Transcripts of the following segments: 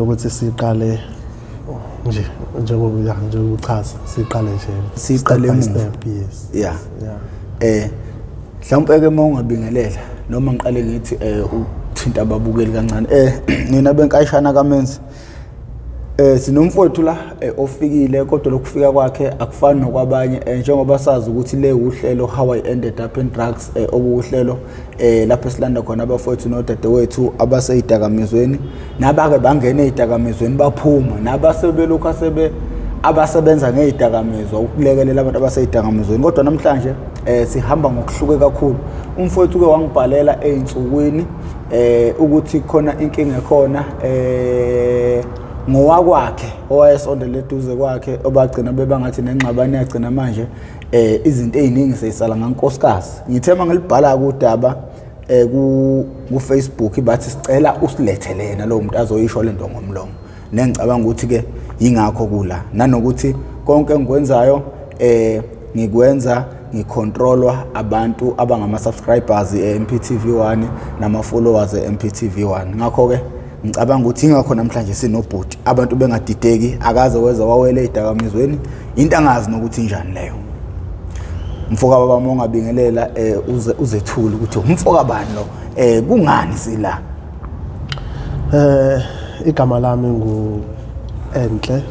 Ukuthi siqale nje njengoba ya njengokuchaza, siqale nje Siqale step by emuva. step, yes. Yeah. Mhlawumbe ke uma ungabingelela noma ngiqale ngithi uthinta ababukeli kancane. Nina benkayishana kaMenzi. Sinomfowethu la ofikile, kodwa lokufika kwakhe akufani nokwabanye, njengoba sazi ukuthi le uhlelo How I Ended Up in Drugs, okuwuhlelo lapho esilanda khona abafowethu nodadewethu abaseyidakamizweni, nabake bangena ezidakamizweni baphuma, nabasebelokhu asebe abasebenza ngezidakamizwa ukulekelela abantu abaseyidakamizweni. Kodwa namhlanje sihamba ngokuhluke kakhulu. Umfowethu ke wangibhalela ezinsukwini ukuthi khona inkinga ekhona ngowakwakhe owayesondele eduze kwakhe, obagcina bebangathi nengxabano yagcina manje izinto eziningi seyisala ngankosikazi. Ngithe mangilibhala kudaba ku Facebook, bathi sicela usilethele yena lo muntu azoyisho lento ngomlomo. Nengicabanga ukuthi ke ingakho kula nanokuthi konke engikwenzayo ngikwenza ngicontrolwa abantu abangama subscribers e-MPTV1 nama followers e-MPTV1. Ngakho ke ngicabanga ukuthi ingakho namhlanje sinobhuti, abantu bengadideki, akaze weza wawele ezidakamizweni, into angazi nokuthi injani leyo. Mfoka baba, uma ungabingelela uze uzethule ukuthi umfoka bani lo, kungani sila? Igama lami ngu Enhle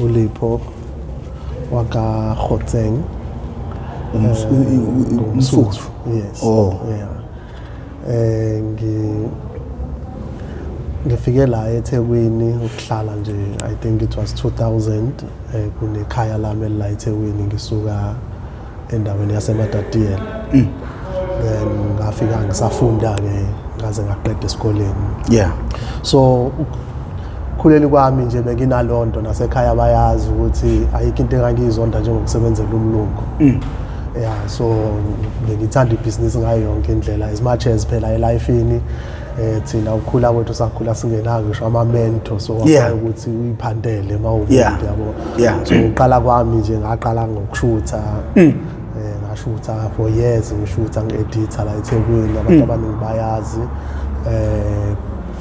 uLipho waka Khotseng. Umsuthu? Yes. Oh. Yeah. Ngifike la eThekwini ukuhlala nje, I think it was 2000, kunekhaya lami la eThekwini, ngisuka endaweni yaseMatatiyela. Then ngafika ngisafunda ke, ngaze ngaqeda esikoleni. So khuleni kwami nje benginalonto, nasekhaya bayazi ukuthi ayikho into engangiyizonda njengokusebenzela umlungu. Yeah, so bengithanda ibhizinisi ngayo yonke indlela, as much as phela elifini thina ukukhula kwethu sakhula singenayo ngisho ama-mentor, so kwafaka ukuthi uyiphandele uma uwumuntu, yabo. So uqala kwami nje ngaqala ngokushutha, ngashutha for years, ngishutha, ngi-editha la eThekwini, abantu abaningi bayazi.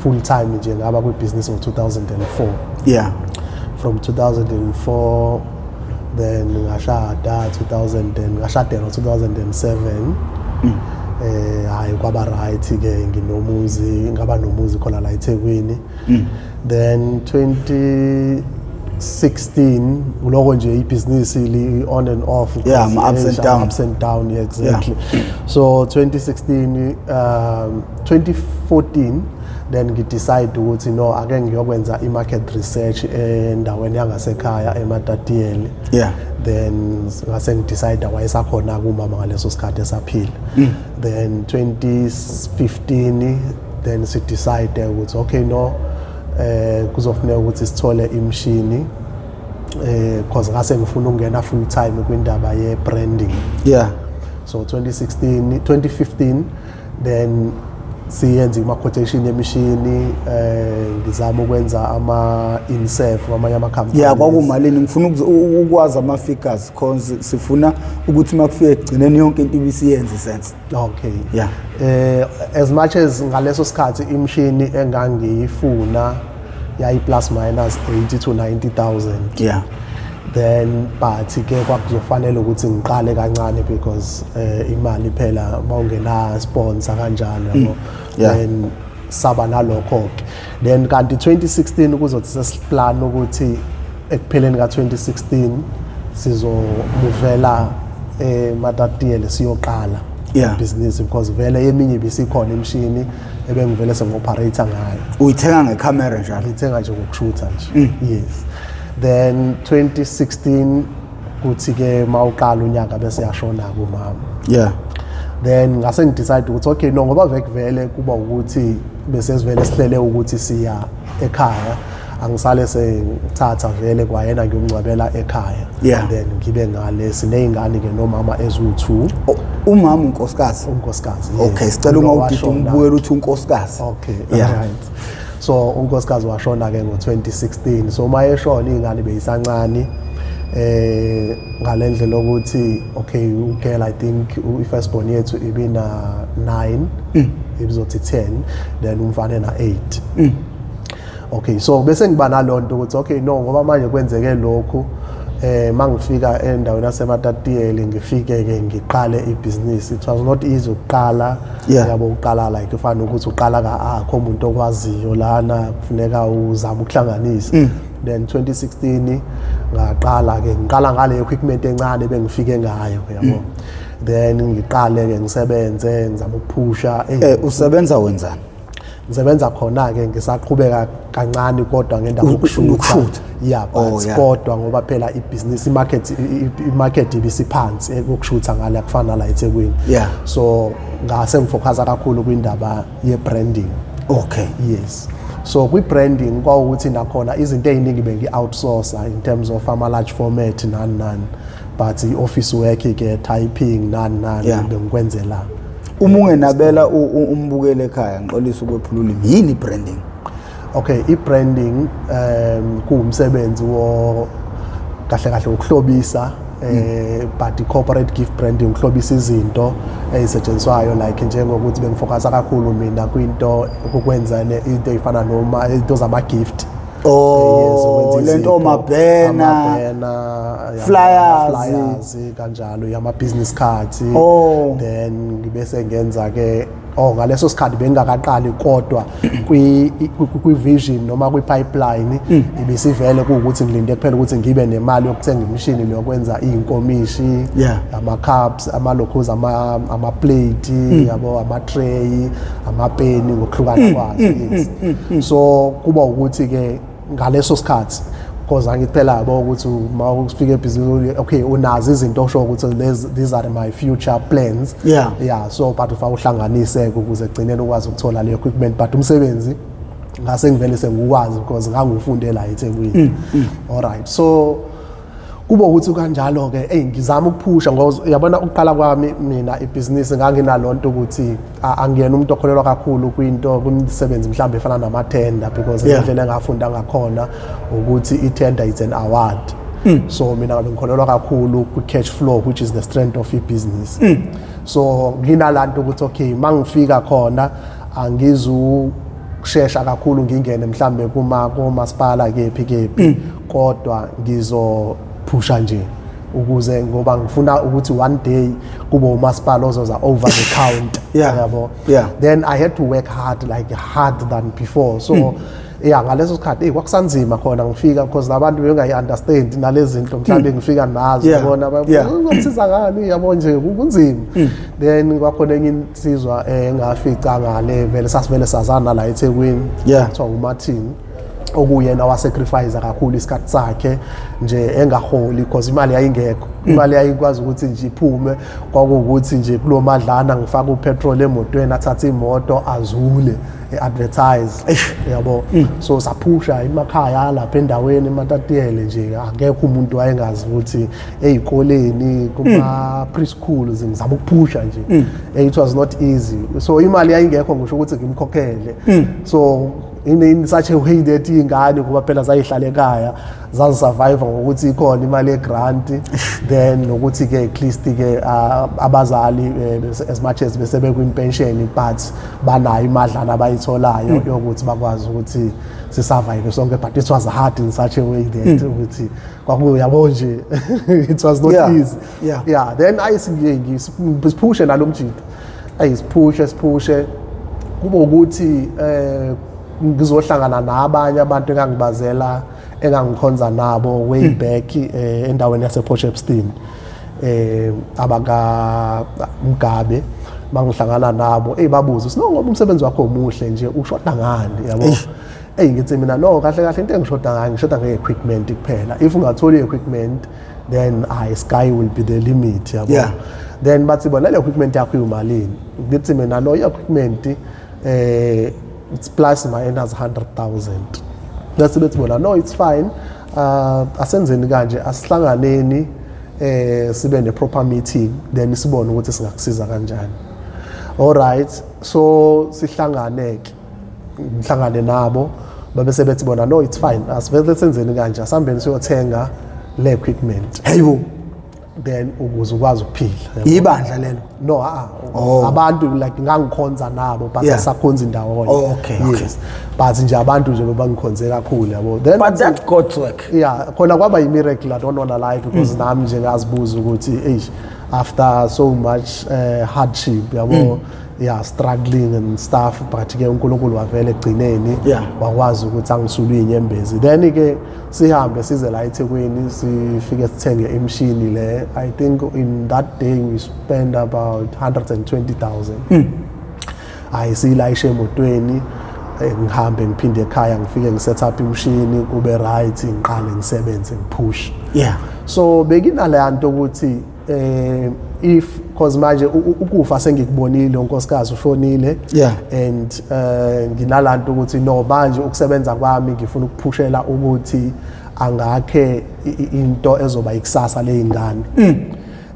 Full time nje ngaba kwibhizinisi ngo-2004. From 2004 then ngashada 2000 and ngashadela 2007. Hayi, kwaba right ke, nginomuzi, ngaba nomuzi khona la eThekwini. Then 2016 uloko nje ibhizinisi li on and off. Yeah, ama ups and down. Ups and down, yeah, exactly. So 2016, 2014 then ngidecide ukuthi no, ake ngiyokwenza i-market research endaweni yangasekhaya eMatatiyeli. Then ngase ngidecide, wayesakhona kumama ngaleso sikhathi esaphila. Then 2015 then si decide ukuthi okay, no, kuzofuneka ukuthi sithole imishini, cause ngase ngifuna ukungena full time kwindaba ye branding. So 2016, 2015 then siyenze ima quotation yemishini, ngizama ukwenza ama inserve kwamanye ama companies. Yeah, kwakumalini? Ngifuna ukwazi ama figures, cause sifuna ukuthi makufike ekugcineni yonke into ibisiyenze sense. Okay. Yeah. As much as ngaleso sikhathi imishini engangiyifuna yayi plus minus 80 to 90,000. Then but ke kwakuzofanele ukuthi ngiqale kancane because imali phela mawungena sponsor kanjalo, yabo. Then saba nalokho ke. Then kanti 2016 kuzothi sesiplan ukuthi ekupheleni ka2016 sizomuvela eMatatiyele siyoqala ibhizinisi, because vele eminye ibisikhona imishini ebengivele sengi-operate ngayo. Uyithenga ngecamera njalo? Ngithenga nje ngokushutha nje, yes. Then 2016 kuthi ke mawuqala unyaka bese yashona kumama. Then ngase ngidecide ukuthi okay, no, ngoba vele kuba ukuthi bese sivele sihlele ukuthi siya ekhaya, angisale sengithatha vele kwayena ngiyomngcwabela ekhaya. Then ngibe ngale sineyingane ke nomama eziwu-2. Oh, umama unkosikazi? Unkosikazi, yes. Okay, sicela Lo ungawudidi washona. umbukela uthi unkosikazi. Okay, right. So unkosikazi washona ke ngo-2016. So uma eshona iy'ngane beyisancane, ngalendlela ukuthi okay, ugirl, I think i-first born yethu ibina 9, ibizothi 10, then umfana ena 8. Okay, so bese ngiba nalonto ukuthi okay, no, ngoba manje kwenzeke lokhu, mangifika endaweni yaseMatatiyeli, ngifike ke ngiqale ibhizinisi. It was not easy ukuqala. Yabo, uqala like ufana ukuthi uqala ka akho umuntu okwaziyo lana, kufuneka uzame ukuhlanganisa. Then 2016 ngaqala ke, ngiqala ngale equipment encane bengifike ngayo, yabo. Then ngiqale ke ngisebenze, ngizama ukuphusha. Usebenza wenzani? Ngisebenza khona ke, ngisaqhubeka kancane kodwa ngendaba yokushutha. Ukushutha? Yeah, but kodwa ngoba phela ibhizinisi, i-market ibisiphansi ukushutha ngale, kufana la eThekwini. So ngase ngifocusa kakhulu kwindaba ye-branding. Yes, so kwi-branding kwawukuthi nakhona izinto ey'ningi bengi-outsourca in terms of ama-large format, nani nani, but i-office work ke, typing, nani nani, bengikwenzela. Uma ungenabela umbukele ekhaya, ngixolisa ukwephula ulimi, yini i-branding? Okay, i-branding kuwumsebenzi wo kahle kahle ukuhlobisa, but i-corporate gift branding, ukuhlobisa izinto ezisetshenziswayo, like njengokuthi bengifocusa kakhulu mina kwinto ukwenza into ey'fana noma into zama-gift. Oh, Yes, ukwenza lento izipho, omabhena, amabhena, flyers. Flyers kanjalo, ama-business cards. Then ngibese ngenza ke, oh, ngaleso sikhathi bengingakaqali, kodwa kwi vision noma kwi pipeline ibisivele kuwukuthi ngilinde kuphela ukuthi ngibe nemali yokuthenga imishini yokwenza iy'nkomishi, ama-cups, amalokhuza, ama-plate, yabo, ama-tray, amapeni ngokuhlukana kwazo. Yes, so kuba ukuthi ke ngaleso sikhathi, because angithi phela, yabo, ukuthi uma ufika ebhizinisini, okay, unazo izinto osho ukuthi these are my future plans. Yeah, so but ufake uhlanganise ukuze egcineni ukwazi ukuthola leyo equipment, but umsebenzi ngase ngivele sengiwazi because ngangiwufunde la eThekwini. Alright, so kuba ukuthi kanjalo ke, hey, ngizama ukuphusha ngoba uyabona ukuqala kwami mina ibhizinisi nganginalonto ukuthi angiyena umuntu okholelwa kakhulu kwinto kwimisebenzi mhlawumbe efana namathenda, because indlela engafunda ngakhona ukuthi i-tender is an award. So mina ngabe ngikholelwa kakhulu kwi-cash flow, which is the strength of i-business. So nginalanto ukuthi okay, mangifika khona angizukushesha kakhulu ngingene mhlambe kuma komasipala kephi kephi, kodwa ngizophusha nje ukuze ngoba ngifuna ukuthi one day kube umasipala ozoza over the counter. Yabo. Then I had to work hard, like hard than before. So yeah, ngaleso sikhathi, hey, kwakusanzima khona ngifika because labantu bengayi-understand nalezi zinto mhlawumbe ngifika nazo. Yabona, uzomsiza ngani, yabo nje kunzima. Then kwakhona enye insizwa engafica ngale, vele sasivele sazana la eThekwini, kuthiwa uMartin, okuyena wasacrifice kakhulu isikhathi sakhe nje engaholi, because imali yayingekho. Imali yayikwazi ukuthi nje iphume, kwakuwukuthi nje kulo madlana ngifaka upetrol emotweni, athathe imoto azule e-advertise, yabo. So saphusha emakhaya lapha endaweni eMatatiyele nje, akekho umuntu wayengazi ukuthi ey'koleni, kuma preschools, ngizama ukuphusha nje. It was not easy. So imali yayingekho ngisho ukuthi ngimkhokhele. So in such a way that iy'ngane, kuba phela zayihlala ekhaya, zazisurvive ngokuthi ikhona imali ye-grant, then nokuthi-ke at least-ke abazali, as much as bese bekwi-pension, but banayo imadlana abayitholayo yokuthi bakwazi ukuthi sisurvive sonke. But it was hard in such a way that ukuthi kwakuyabo nje, it was not easy. Yeah, then ayisiphushe nalo mjito, ayisiphushe siphushe, kube ukuthi ngizohlangana nabanye abantu engangibazela, engangikhonza nabo way back endaweni yase Port Shepstone, abaka Mgabe. Mangihlangana nabo, hey, babuza sino ngoba umsebenzi wakho omuhle nje, ushoda ngani, yabo? Hey, ngithi mina, no, kahle kahle into engishoda ngayo, ngishoda nge-equipment kuphela. If ungathola i-equipment, then I sky will be the limit, yabo. Then bathi bona, le equipment yakho iyimalini? Ngithi mina, no, i-equipment it's plus minus 100,000. Bese bethi bona, no, it's fine, asenzeni kanje, asihlanganeni sibe ne proper meeting, then sibone ukuthi singakusiza kanjani. Alright, so sihlangane ke, ngihlangane nabo, babe sebethi bona, no, it's fine, asivele senzeni kanje, asihambeni siyothenga le equipment. Hayibo. Then ukuze ukwazi ukuphila, yabo. Ibandla lelo? No, ah, abantu like ngangikhonza nabo, but asakhonza ndawonye. Oh, okay. Yes, but nje abantu nje bebangikhonze kakhulu, yabo. Then But that God's work. Yeah, khona kwaba yi-miracle, I don't wanna lie, because nami nje ngazibuza ukuthi eish, after so much hardship, yabo, yeah, struggling and stuff, but ke uNkulunkulu wavela egcineni, wakwazi ukuthi angisule inyembezi. Then ke sihambe size la eThekwini, sifike sithenge imishini le. I think in that day we spend about 120,000. Hayi, siyilayishe emotweni, ngihambe ngiphinde ekhaya, ngifike ngiset up imishini, kube right, ngiqale ngisebenze, ngipush. So bekinaleya nto ukuthi if, cause manje ukufa sengikubonile, unkosikazi ushonile, and nginalanto ukuthi no, manje ukusebenza kwami ngifuna ukuphushela ukuthi angakhe into ezoba ikusasa leyingane,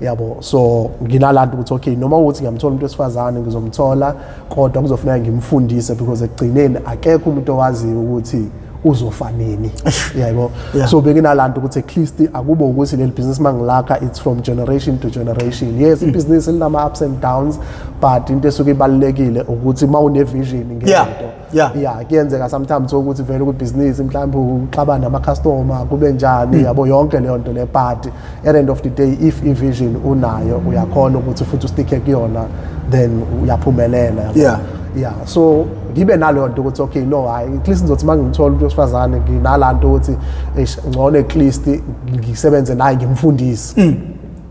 yabo. So nginalanto ukuthi okay, noma ukuthi ngiyamthola umuntu wesifazane, ngizomthola, kodwa kuzofuneka ngimfundise, because ekugcineni akekho umuntu owaziyo ukuthi uzofa nini, yabo. So benginalanto ukuthi at least akube ukuthi leli business mangilakha, it's from generation to generation. Yes, ibhizinisi linama ups and downs, but into esuke ibalulekile ukuthi uma une vision ngento. Yeah, kuyenzeka sometimes ukuthi vele kwibhizinisi mhlawumbe uxabana nama-customer, kube njani, yabo, yonke leyo nto le, but at the end of the day, if i-vision unayo, uyakhona ukuthi futhi usticke kuyona, then uyaphumelela, yabo. Yeah, so ngibe naleyo nto ukuthi okay, no, hayi, at least ngizothi uma ngimthola umuntu wesifazane, nginalaa nto ukuthi eish, ngcono at least ngisebenze naye, ngimfundise,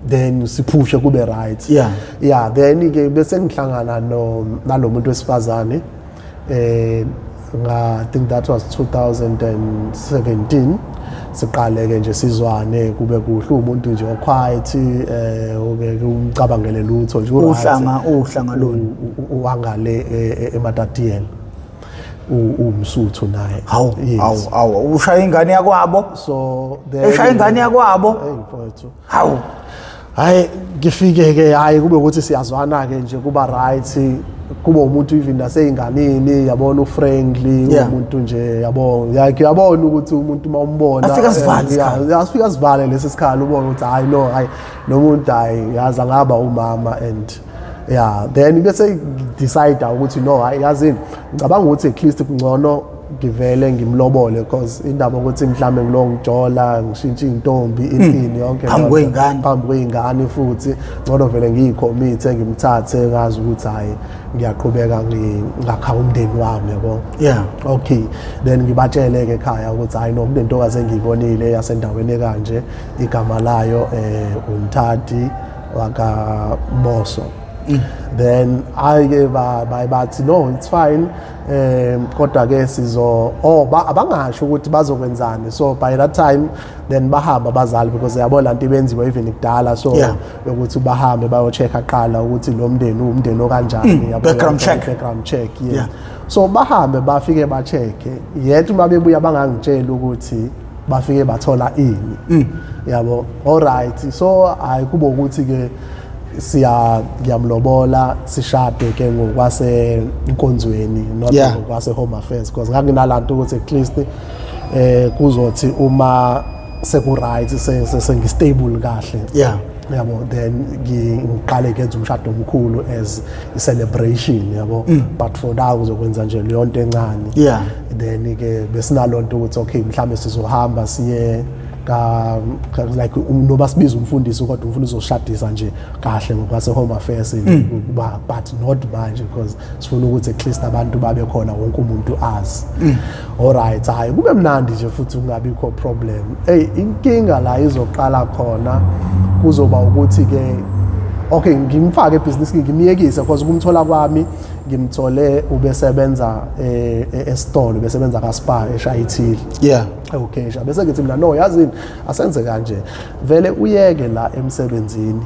then siphushe kube right. Yeah, then ke bese ngihlangana no nalo muntu wesifazane, nga I think that was 2017. Siqale ke nje sizwane, kube kuhle, umuntu nje oquiet, ungeke umcabangele lutho nje, u-right. Uhlanga luni? Wangale eMatatiyela, umSuthu naye. Hawu. Yes. Hawu, hawu, ushaya ingane yakwabo. So then Eshaya ingane yakwabo. Hey mfowethu. Hawu. Hayi, ngifike ke, hayi, kube ukuthi siyazwana ke nje, kuba right, kube umuntu even naseyinganini, yabona, ufriendly, umuntu nje, yabo, like uyabona ukuthi umuntu uma umbona Afike asivale isikhala. Yeah, afike asivale lesi sikhala, ubone ukuthi hayi no, hayi lo muntu, hayi, yazi angaba umama. And yeah, then bese decide ukuthi no, hayi, yazini, ngicabanga ukuthi at least kungcono ngivele ngimlobole, because indaba ukuthi mhlambe ngilo ngijola, ngishintshe intombi, ini yonke Phambi leyo nto. Kwey'ngane. Phambi kwey'ngane futhi, ngcono vele ngiyicommit, ngimthathe, ngazi ukuthi hhayi, ngiyaqhubeka, ngakha umndeni wami, yabo. Okay, then ngibatshele-ke ekhaya ukuthi hhayi no, kunentokazi engiyibonile yasendaweni ekanje, igama layo uNtati wakaBoso. Then hayi-ke bathi no, it's fine, kodwa ke sizo oh abangasho ukuthi bazokwenzani. So by that time then bahamba abazali, because yabo lanto ibenziwa even kudala, so yokuthi bahambe bayo-check-a kuqala ukuthi lo mndeni uwumndeni okanjani, yabo, Background check. Background check, yes. So bahambe bafike ba-check-e, yet uma bebuya bangangitsheli ukuthi bafike bathola ini, yabo. Alright, so hayi, kube ukuthi ke siya ngiyamlobola, sishade ke ngokwase enkonzweni, not ngokwase home affairs, because nganginalanto ukuthi at least kuzothi uma seku right, sengistable kahle, yabo, then ngiqale ngenza umshado omkhulu as i celebration, yabo, but for now ngizokwenza nje leyo nto encane. Then ke besinalonto ukuthi okay, mhlambe sizohamba siye ka like noba sibiza umfundisi, kodwa umfundisi uzoshadisa nje kahle ngokwase home affairs kuba, but not manje, because sifuna ukuthi at least abantu babe khona, wonke umuntu azi. Alright, hayi, kube mnandi nje futhi kungabikho problem. Hey, inkinga la izoqala khona kuzoba ukuthi ke okay, ngimfake ebhizinisini, ngimyekise, because ukumthola kwami, ngimthole ubesebenza esitolo, besebenza kaSpar eshayithile. Okay, sha bese ngithi mina no, yazini, asenze kanje, vele uyeke la emsebenzini,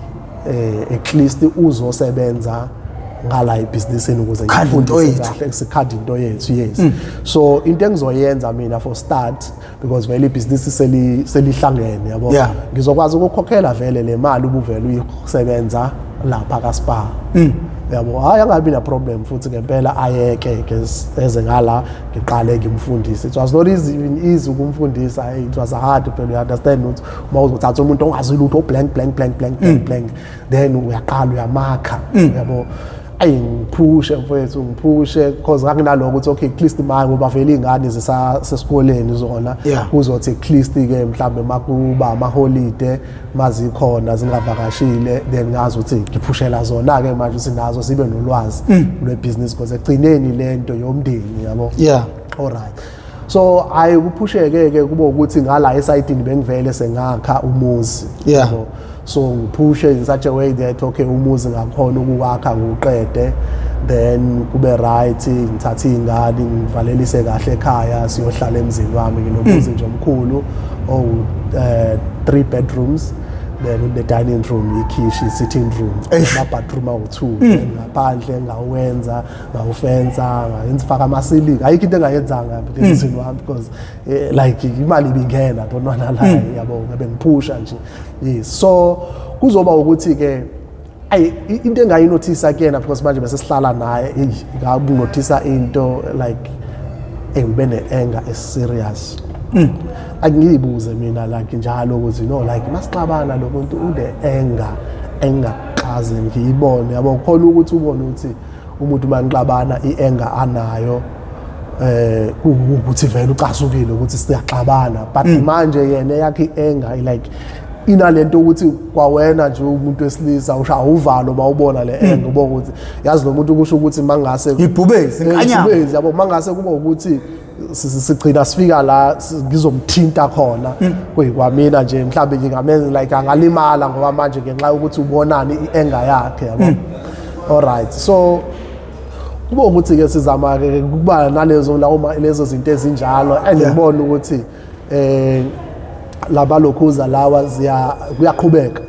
at least uzosebenza ngala ebhizinisini ukuze Khanda into ngifundise yethu. kahle, sikhanda into yethu, yes. So into engizoyenza mina for start, because vele ibhizinisi selihlangene, yabo, ngizokwazi ukukhokhela vele le mali ubuvele uyisebenza lapha kaSpar. Yabo, hayi, angabi na problem futhi ngempela, ayeke ke eze ngala, ngiqale ngimfundise. It was not easy, even easy ukumfundisa. It was hard phela. You understand ukuthi uma uzothatha umuntu ongazi lutho, blank, blank, blank, blank, blank, blank, then uyaqala uyamakha, yabo. Ayi, ngiphushe mfowethu, ngiphushe, because ngakunaloko ukuthi okay, at least manje ngoba vele iy'ngane zisasesikoleni zona, kuzothi at least ke mhlambe makuba amaholide mazikhona zingavakashile, then ngazi ukuthi ngiphushela zona-ke manje ukuthi nazo zibe nolwazi lwebhizinisi, because ekugcineni lento yomndeni, yabo. Alright, so hayi, kuphusheke-ke kube ukuthi ngala esayidini bengivele sengakha umuzi. Yabo. So ngiphushe in such a way that okay, umuzi ngakhona ukuwakha ngiwuqede, then kube right, ngithathe iy'ngane ngivalelise kahle ekhaya, siyohlala emzini wami. Nginomuzi nje omkhulu owu three bedrooms, then the dining room, ikhishi, sitting room, ama-bathroom awu-two, then ngaphandle ngawenza ngawufensa, ngafaka ama-ceiling. Ayikho into engayenzanga emzini wami because like imali ibingena, don't wanna lie, yabo, ngabe ngiphusha nje. Yes, so kuzoba ukuthi-ke ayi, into engayinothisa kuyena, because manje bese sihlala naye, eyi, ngakunothisa into like engibe ne-anger eserious. Angiyibuze mina like njalo ukuthi no, like masixabana lo muntu une-anger engakaze ngiyibone, yabo. Khona ukuthi ubone ukuthi umuntu manixabana i-anger anayo ukuthi vele ucasukile ukuthi siyaxabana, but manje yena yakhe i-anger like inalento ukuthi kwawena nje umuntu wesilisa ushaya uvalo mawubona le anger, ubona ukuthi yazi lo muntu kusho ukuthi mangase Ibhubesi, inkanyamba. Ibhubesi, yabo. Mangase kuba ukuthi sigcina sifika la ngizomthinta khona, kuyikwamina nje mhlawumbe ngingamenza like angalimala, ngoba manje ngenxa yokuthi ubonani i-anger yakhe, yabo. Alright, so kuba ukuthi-ke sizama-ke kuba nalezo lawo lezo zinto ezinjalo and ngibona ukuthi labalokhuza lawa ziya kuyaqhubeka.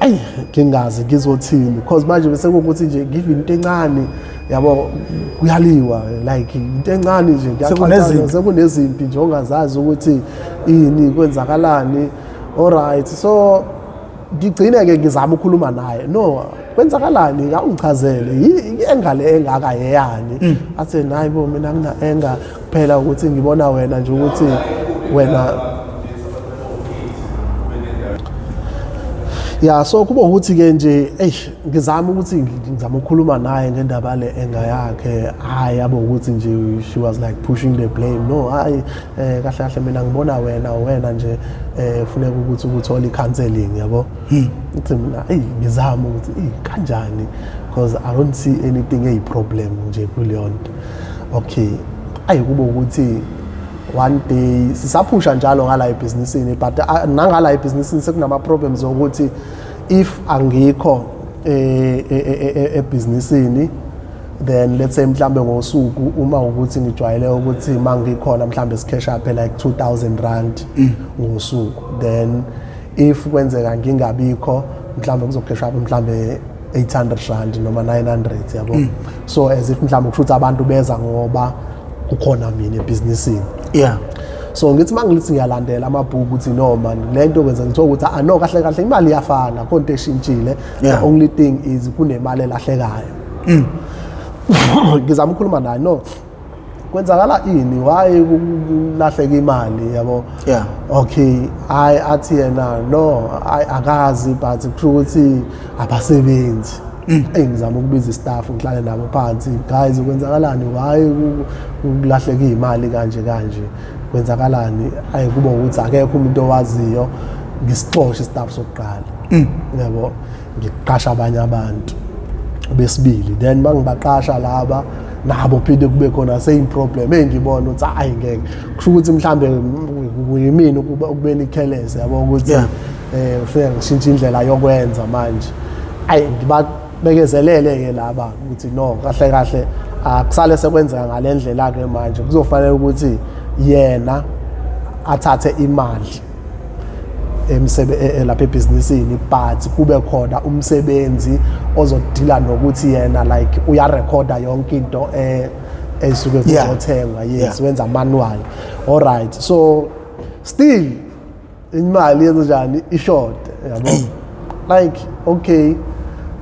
Ayi, ngingazi ngizothini, because manje bese kuwukuthi nje ngive into encane, yabo, kuyaliwa, like into encane nje kuyaxatshana. Sekunezimpi. Sekunezimpi nje ongazazi ukuthi ini, kwenzakalani. Alright, so ngigcine-ke ngizama ukukhuluma naye, no, kwenzakalani, awungichazele i-anger le engaka yeyani? Athi, hayi bo, mina ngina-anger kuphela ukuthi ngibona wena nje ukuthi wena ya. So kuba ukuthi-ke nje eish, ngizama ukuthi ngizama ukukhuluma naye ngendaba le anger yakhe. Hhayi, yabo, ukuthi nje she was like pushing the blame, no, hayi, kahle kahle mina ngibona wena nje funeka ukuthi ukuthole i-counseling, yabo. Ngithi mina, eyi, ngizama ukuthi eyi, kanjani, because I don't see anything eyi-problem nje kuleyo nto. Okay, ayi, kube ukuthi one day sisaphusha njalo ngala ebhizinisini, but nangala ebhizinisini sekunama-problems okuthi if angikho ebhizinisini, then let's say mhlambe ngosuku uma ukuthi ngijwayele ukuthi mangikhona mhlambe sikhesha up like 2000 rand ngosuku, then if kwenzeka ngingabikho mhlambe kuzokhesha up mhlambe 800 rand noma 900, yabo. So as if mhlambe kusho ukuthi abantu beza ngoba kukhona mina ebhizinisini. So ngithi uma ngithi ngiyalandela amabhuku ukuthi no man, le nto kwenza ngithola ukuthi ah no, kahle kahle imali iyafana, khona into eshintshile. The only thing is kunemali elahlekayo. Ngizama ukukhuluma naye, no, kwenzakala ini, why kulahleka imali, yabo? Okay, hayi, athi yena no, hayi, akazi, but kusho ukuthi abasebenzi. Eyi, ngizama ukubiza istaff, ngihlale nabo phansi, guys, kwenzakalani, why kulahleka iy'mali kanje kanje, kwenzakalani? Ayi, kuba ukuthi akekho umuntu owaziyo. Ngisixoshe istaff sokuqala, yabo, ngiqasha abanye abantu besibili, then mangibaqasha laba nabo phinde kube khona same problem. Engibona ukuthi hayi, ngeke, kusho ukuthi mhlambe kuyimina ukuba ukubeni careless, yabo, ukuthi ufike ngishintshe indlela yokwenza manje. Ayi, ngibabekezelele ke laba ukuthi no, kahle kahle akusale sekwenzeka ngale ndlela ke manje, kuzofanele ukuthi yena athathe imali lapha ebhizinisini, but kube khona umsebenzi ozodila nokuthi yena like uyarekhoda yonke into esuke kuzothengwa. Yes. Wenza manual. Alright, so still imali yenza njani, ishort, yabo. Like okay,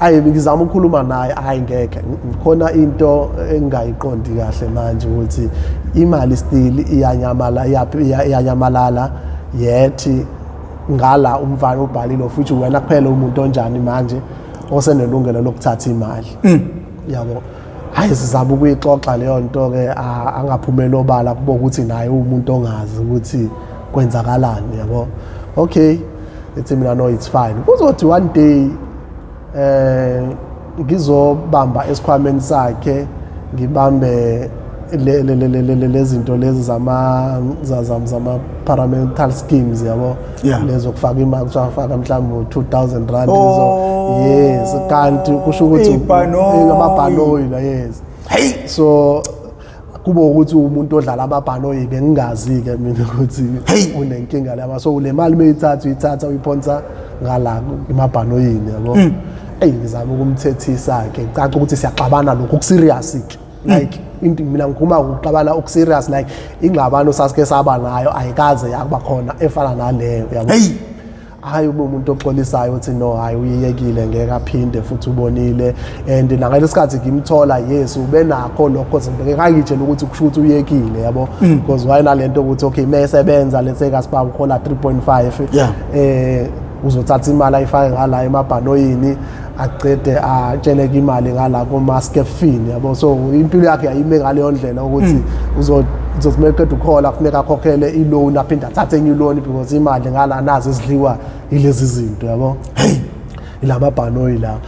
Ayi, ngizama ukukhuluma naye, hayi, ngeke khona into engingayiqondi kahle manje ukuthi imali still iyanyamala, iyanyamalala yethi ngala umfana ubhalile, futhi wena kuphela umuntu onjani manje osenelungelo lokuthatha imali, yabo. Hayi, sizama ukuyixoxa leyo nto ke, angaphumeli obala kubo ukuthi naye umuntu ongazi ukuthi kwenzakalani, yabo. Okay, ethi mina, "No, it's fine." Kuzothi one day ngizobamba esikhwameni sakhe, ngibambe lezinto lezi zama paramedical schemes, yabo, lezo kufaka imali, kuthiwa faka mhlawumbe u-R2000. Oh. Yes, kanti kusho ukuthi Ibhanoyi. Amabhanoyi la, yes. Hey. So kube ukuthi umuntu odlala amabhanoyi, bengingazi-ke mina ukuthi Hey. unenkinga laba. So le mali meyithatha, uyithatha uyiphonsa ngala emabhanoyini, yabo. Eyi, ngizama ukumthethisa-ke, kucaca ukuthi siyaxabana lokhu oku-serious-ke, like into mina ngikhuluma ngokuxabana oku-serious, like ingxabano sasike saba nayo ayikaze yakuba khona efana naleyo, yabo. Hey. Hayi, ube umuntu oxolisayo uthi no, hayi, uyiyekile, ngeke aphinde futhi, ubonile. And nangalesikhathi sikhathi ngimthola, yes, ube nakho lokho, ngangitshela ukuthi kusho ukuthi uyekile, yabo, because wayenalento ukuthi okay, mesebenza let's kasibaba uhola 3.5, uzothatha imali ayifake ngala emabhanoyini, acede atsheleke imali ngala kuma-Scaffin, yabo. So impilo yakhe yayime ngaleyo ndlela ukuthi uzothi meqeda ukhola kufuneka akhokhele i-loan, aphinde athathe enye i-loan because imali ngala nazo ezidliwa ilezi zinto, yabo, ilamabhanoyi la.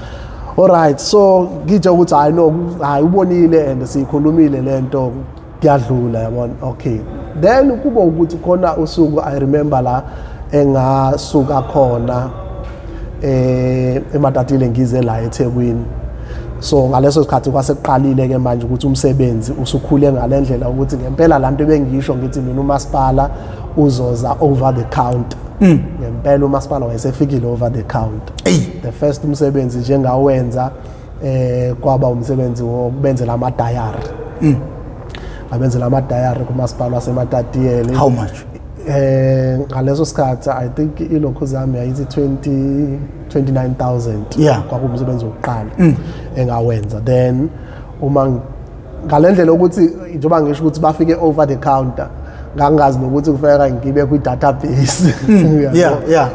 Alright, so ngitsho ukuthi hayi, no, hayi, ubonile and siyikhulumile lento, kuyadlula, yabona. Okay, then kube ukuthi khona usuku, I remember la engasuka khona eMatatile ngize la eThekwini. So ngaleso sikhathi kwasekuqalile ke manje ukuthi umsebenzi usukhule ngalendlela ukuthi ngempela lanto bengisho ngithi mina umasipala uzoza over the counter, ngempela umasipala wayesefikile over the counter. The first umsebenzi njengawenza kwaba umsebenzi wokubenzela ama diary, ngabenzela ama diary kumasipala waseMatatiyele. How much? Ngaleso sikhathi I think ilokhu zami yayithi 20 29,000. Kwakuwumsebenzi wokuqala engawenza. Then uma ngalendlela ukuthi njengoba ngisho ukuthi bafike over the counter, ngangazi nokuthi kufuneka ngibe kwi-database,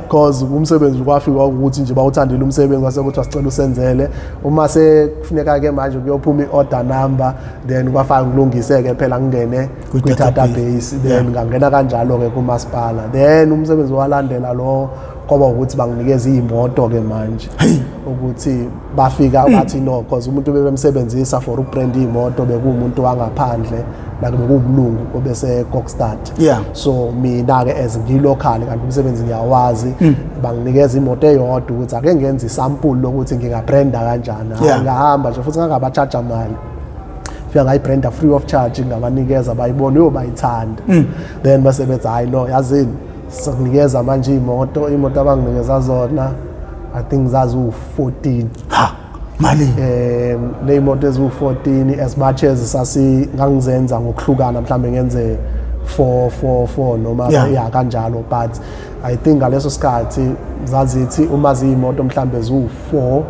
because umsebenzi kwafika ukuthi nje bawuthandile umsebenzi, kwase kuthi wasicela usenzele. Uma sekufuneka ke manje kuyophuma i-order number, then kwafaka ngilungise-ke phela ngingene kwi-database. Kwi-database, then ngangena kanjalo-ke kumasipala. Then umsebenzi walandela lo kwaba ukuthi banginikeza iy'moto-ke manje, ukuthi bafika bathi no, because umuntu bebemsebenzisa for ukubrand iy'moto bekuwumuntu wangaphandle, like bekuwumlungu obese Kokstad. So mina-ke as ngilocal, kanti umsebenzi ngiyawazi, banginikeza imoto eyodwa ukuthi ake ngenze isample lokuthi ngingabranda kanjani. Hhayi, ngahamba nje futhi ngangaba-charge mali, fika ngayibranda free of charge, ngabanikeza, bayibona, yo, bayithanda. Then base bethi, "Hayi no, yazini, sikunikeza manje iy'moto." Imoto abanginikeza zona I think zaziwu-14. Ha, mali? Ley'moto eziwu-14, as much as sasi ngangizenza ngokuhlukana, mhlawumbe ngenze 4 4 4 noma ya kanjalo, but I think ngaleso sikhathi zazithi uma ziyimoto mhlawumbe ziwu-4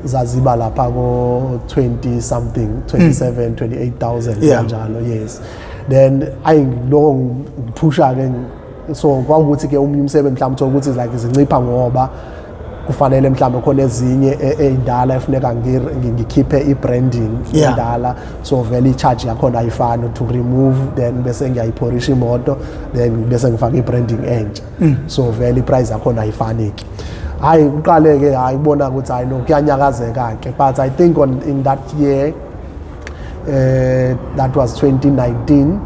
zaziba lapha ko 20 something, 27 28,000, kanjalo, yes. Then ayi, lokho ngiphusha ke, so kwawukuthi ke omunye umsebenzi mhlawumbe uthola ukuthi like zincipha ngoba kufanele mhlawumbe khona ezinye ey'ndala efuneka ngikhiphe i-branding endala, so vele i-charge yakhona ayifani to remove, then bese ngiyayiphorisha imoto, then bese ngifaka i-branding entsha, so vele i-price yakhona ayifani-ke. Hhayi, kuqale-ke, hhayi, kubona ukuthi hhayi no, kuyanyakazeka-ke. But I think on in that year, that was 2019,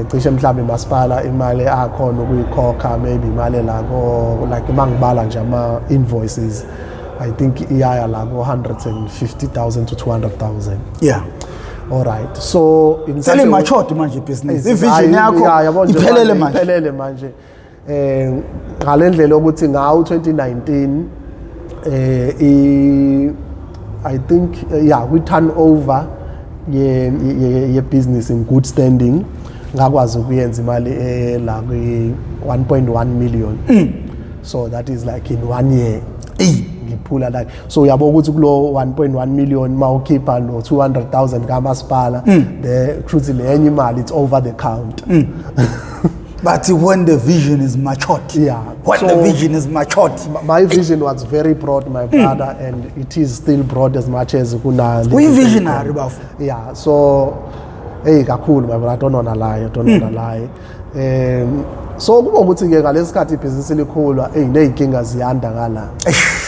cishe mhlawumbe masipala imali akhona ukuyikhokha maybe imali la ko like mangibala nje ama invoices, I think iyaya la ko 150,000 to 200,000. All right, so in such a way- Seli-matured manje ibhizinisi, i-vision Hayi, yakho ya, yabo nje iphelele manje, manje. Iphelele manje, ngalendlela ukuthi ngawo 2019 I think yeah, we turnover ye business in good standing ngakwazi ukuyenza imali la kwi 1.1 million. So that is like in one year. Eyi. Ngiphula like, so uyabo ukuthi kulo 1.1 million mawukhipha lo 200,000 kamasipala, the kushuthi le enye imali, it's over the count. But when the vision is matured, when the vision is matured. My vision was very broad, my brother, and it is still broad as much as kuna. Uyi-visionary, bafo. Yeah, so hey, kakhulu, my brother, I don't wanna lie, I don't wanna lie. So kuba ukuthi ke ngalesikhathi ibhizinisi likhula, hey, nezinkinga ziyanda ngala,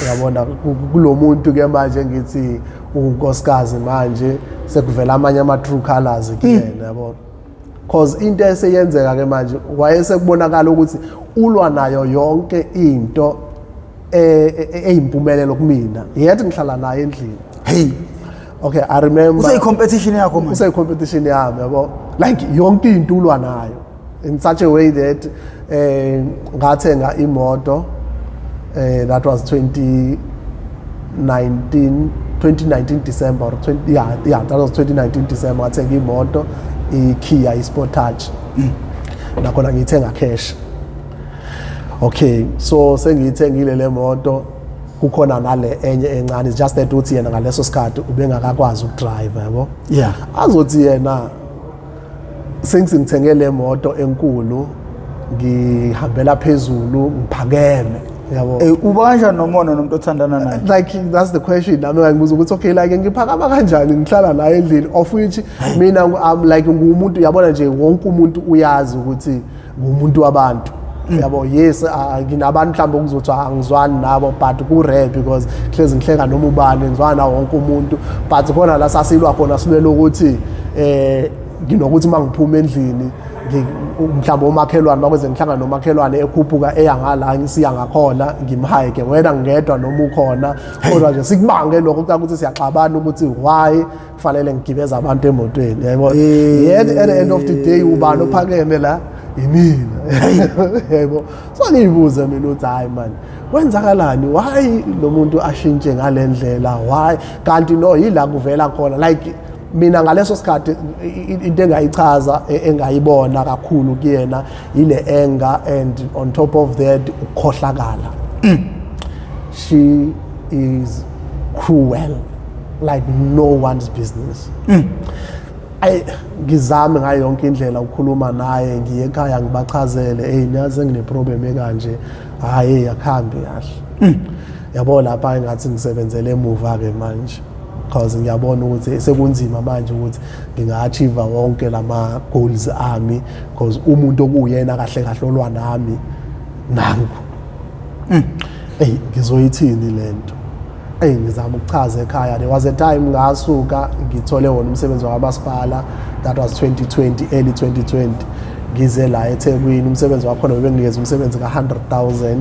uyabona, kulo muntu ke manje ngithi unkosikazi, manje sekuvela amanye ama true colors kuyena, yabona, cause into eseyenzeka ke manje, wayesekubonakala ukuthi ulwa nayo yonke into eyimpumelelo kumina, yet ngihlala naye endlini. Hey. Okay, I remember. Useyi-competition yakho manje. Useyi-competition yami, yabo, like yonke into ulwa nayo in such a way that ngathenga imoto, that was 2019, 2019 December or 20, yeah, that was 2019 December. Ngathenga imoto, i-Kia i-Sportage, nakhona ngiyithenga cash. Okay, so sengiyithengile le moto, kukhona nale enye encane. It's just that uthi yena ngaleso sikhathi ubengakakwazi ukudrive, yabo. Azothi yena sengithenge le moto enkulu, ngihambela phezulu, ngiphakeme, yabo. Uba kanjani nomona nomuntu othandana naye? Like, that's the question nami ngibuza ukuthi, okay, like ngiphakama kanjani ngihlala la endlini, of which mina I'm like ngumuntu, yabona nje, wonke umuntu uyazi ukuthi ngumuntu wabantu, yabo. Yes, nginabantu mhlawumbe okuzothi angizwani nabo, but ku rare because hlezi ngihleka noma ubani, ngizwana nawo wonke umuntu. But khona la sasilwa khona, silwela ukuthi nginokuthi mangiphuma endlini, mhlawumbe umakhelwane, bakwenze ngihlangana nomakhelwane ekhuphuka eya ngala ngisiya ngakhona, ngimhayike wena ngedwa noma ukhona, kodwa nje sikubange lokho ukuthi siyaxabana ukuthi why kufanele ngigibeze abantu emotweni, yabo. Yet at the end of the day, ubani ophakeme la? Imina, yebo. So ngiyibuze mina ukuthi, hayi man, kwenzakalani? Why lo muntu ashintshe ngale ndlela? Why? Kanti no, yila kuvela khona, like mina ngaleso sikhathi into engayichaza, engayibona kakhulu kuyena, ile anger, and on top of that ukukhohlakala. She is cruel like no one's business. Ayi, ngizame ngayo yonke indlela ukukhuluma naye, ngiye ekhaya ngibachazele, hey, niyazi ngine problem ekanje, hayi, akhambi kahle, yabo. Lapha engathi ngisebenzele emuva ke manje, because ngiyabona ukuthi sekunzima manje ukuthi nginga-achieve wonke lama goals ami, because umuntu okuyena kahle kahle olwa nami nangu. Eyi, ngizoyithini lento? Eyi, ngizama ukuchaza ekhaya. There was a time ngasuka ngithole wona umsebenzi wakamasipala, that was 2020, early 2020, ngize la eThekwini. Umsebenzi wakhona bebenginikeza umsebenzi ka-100,000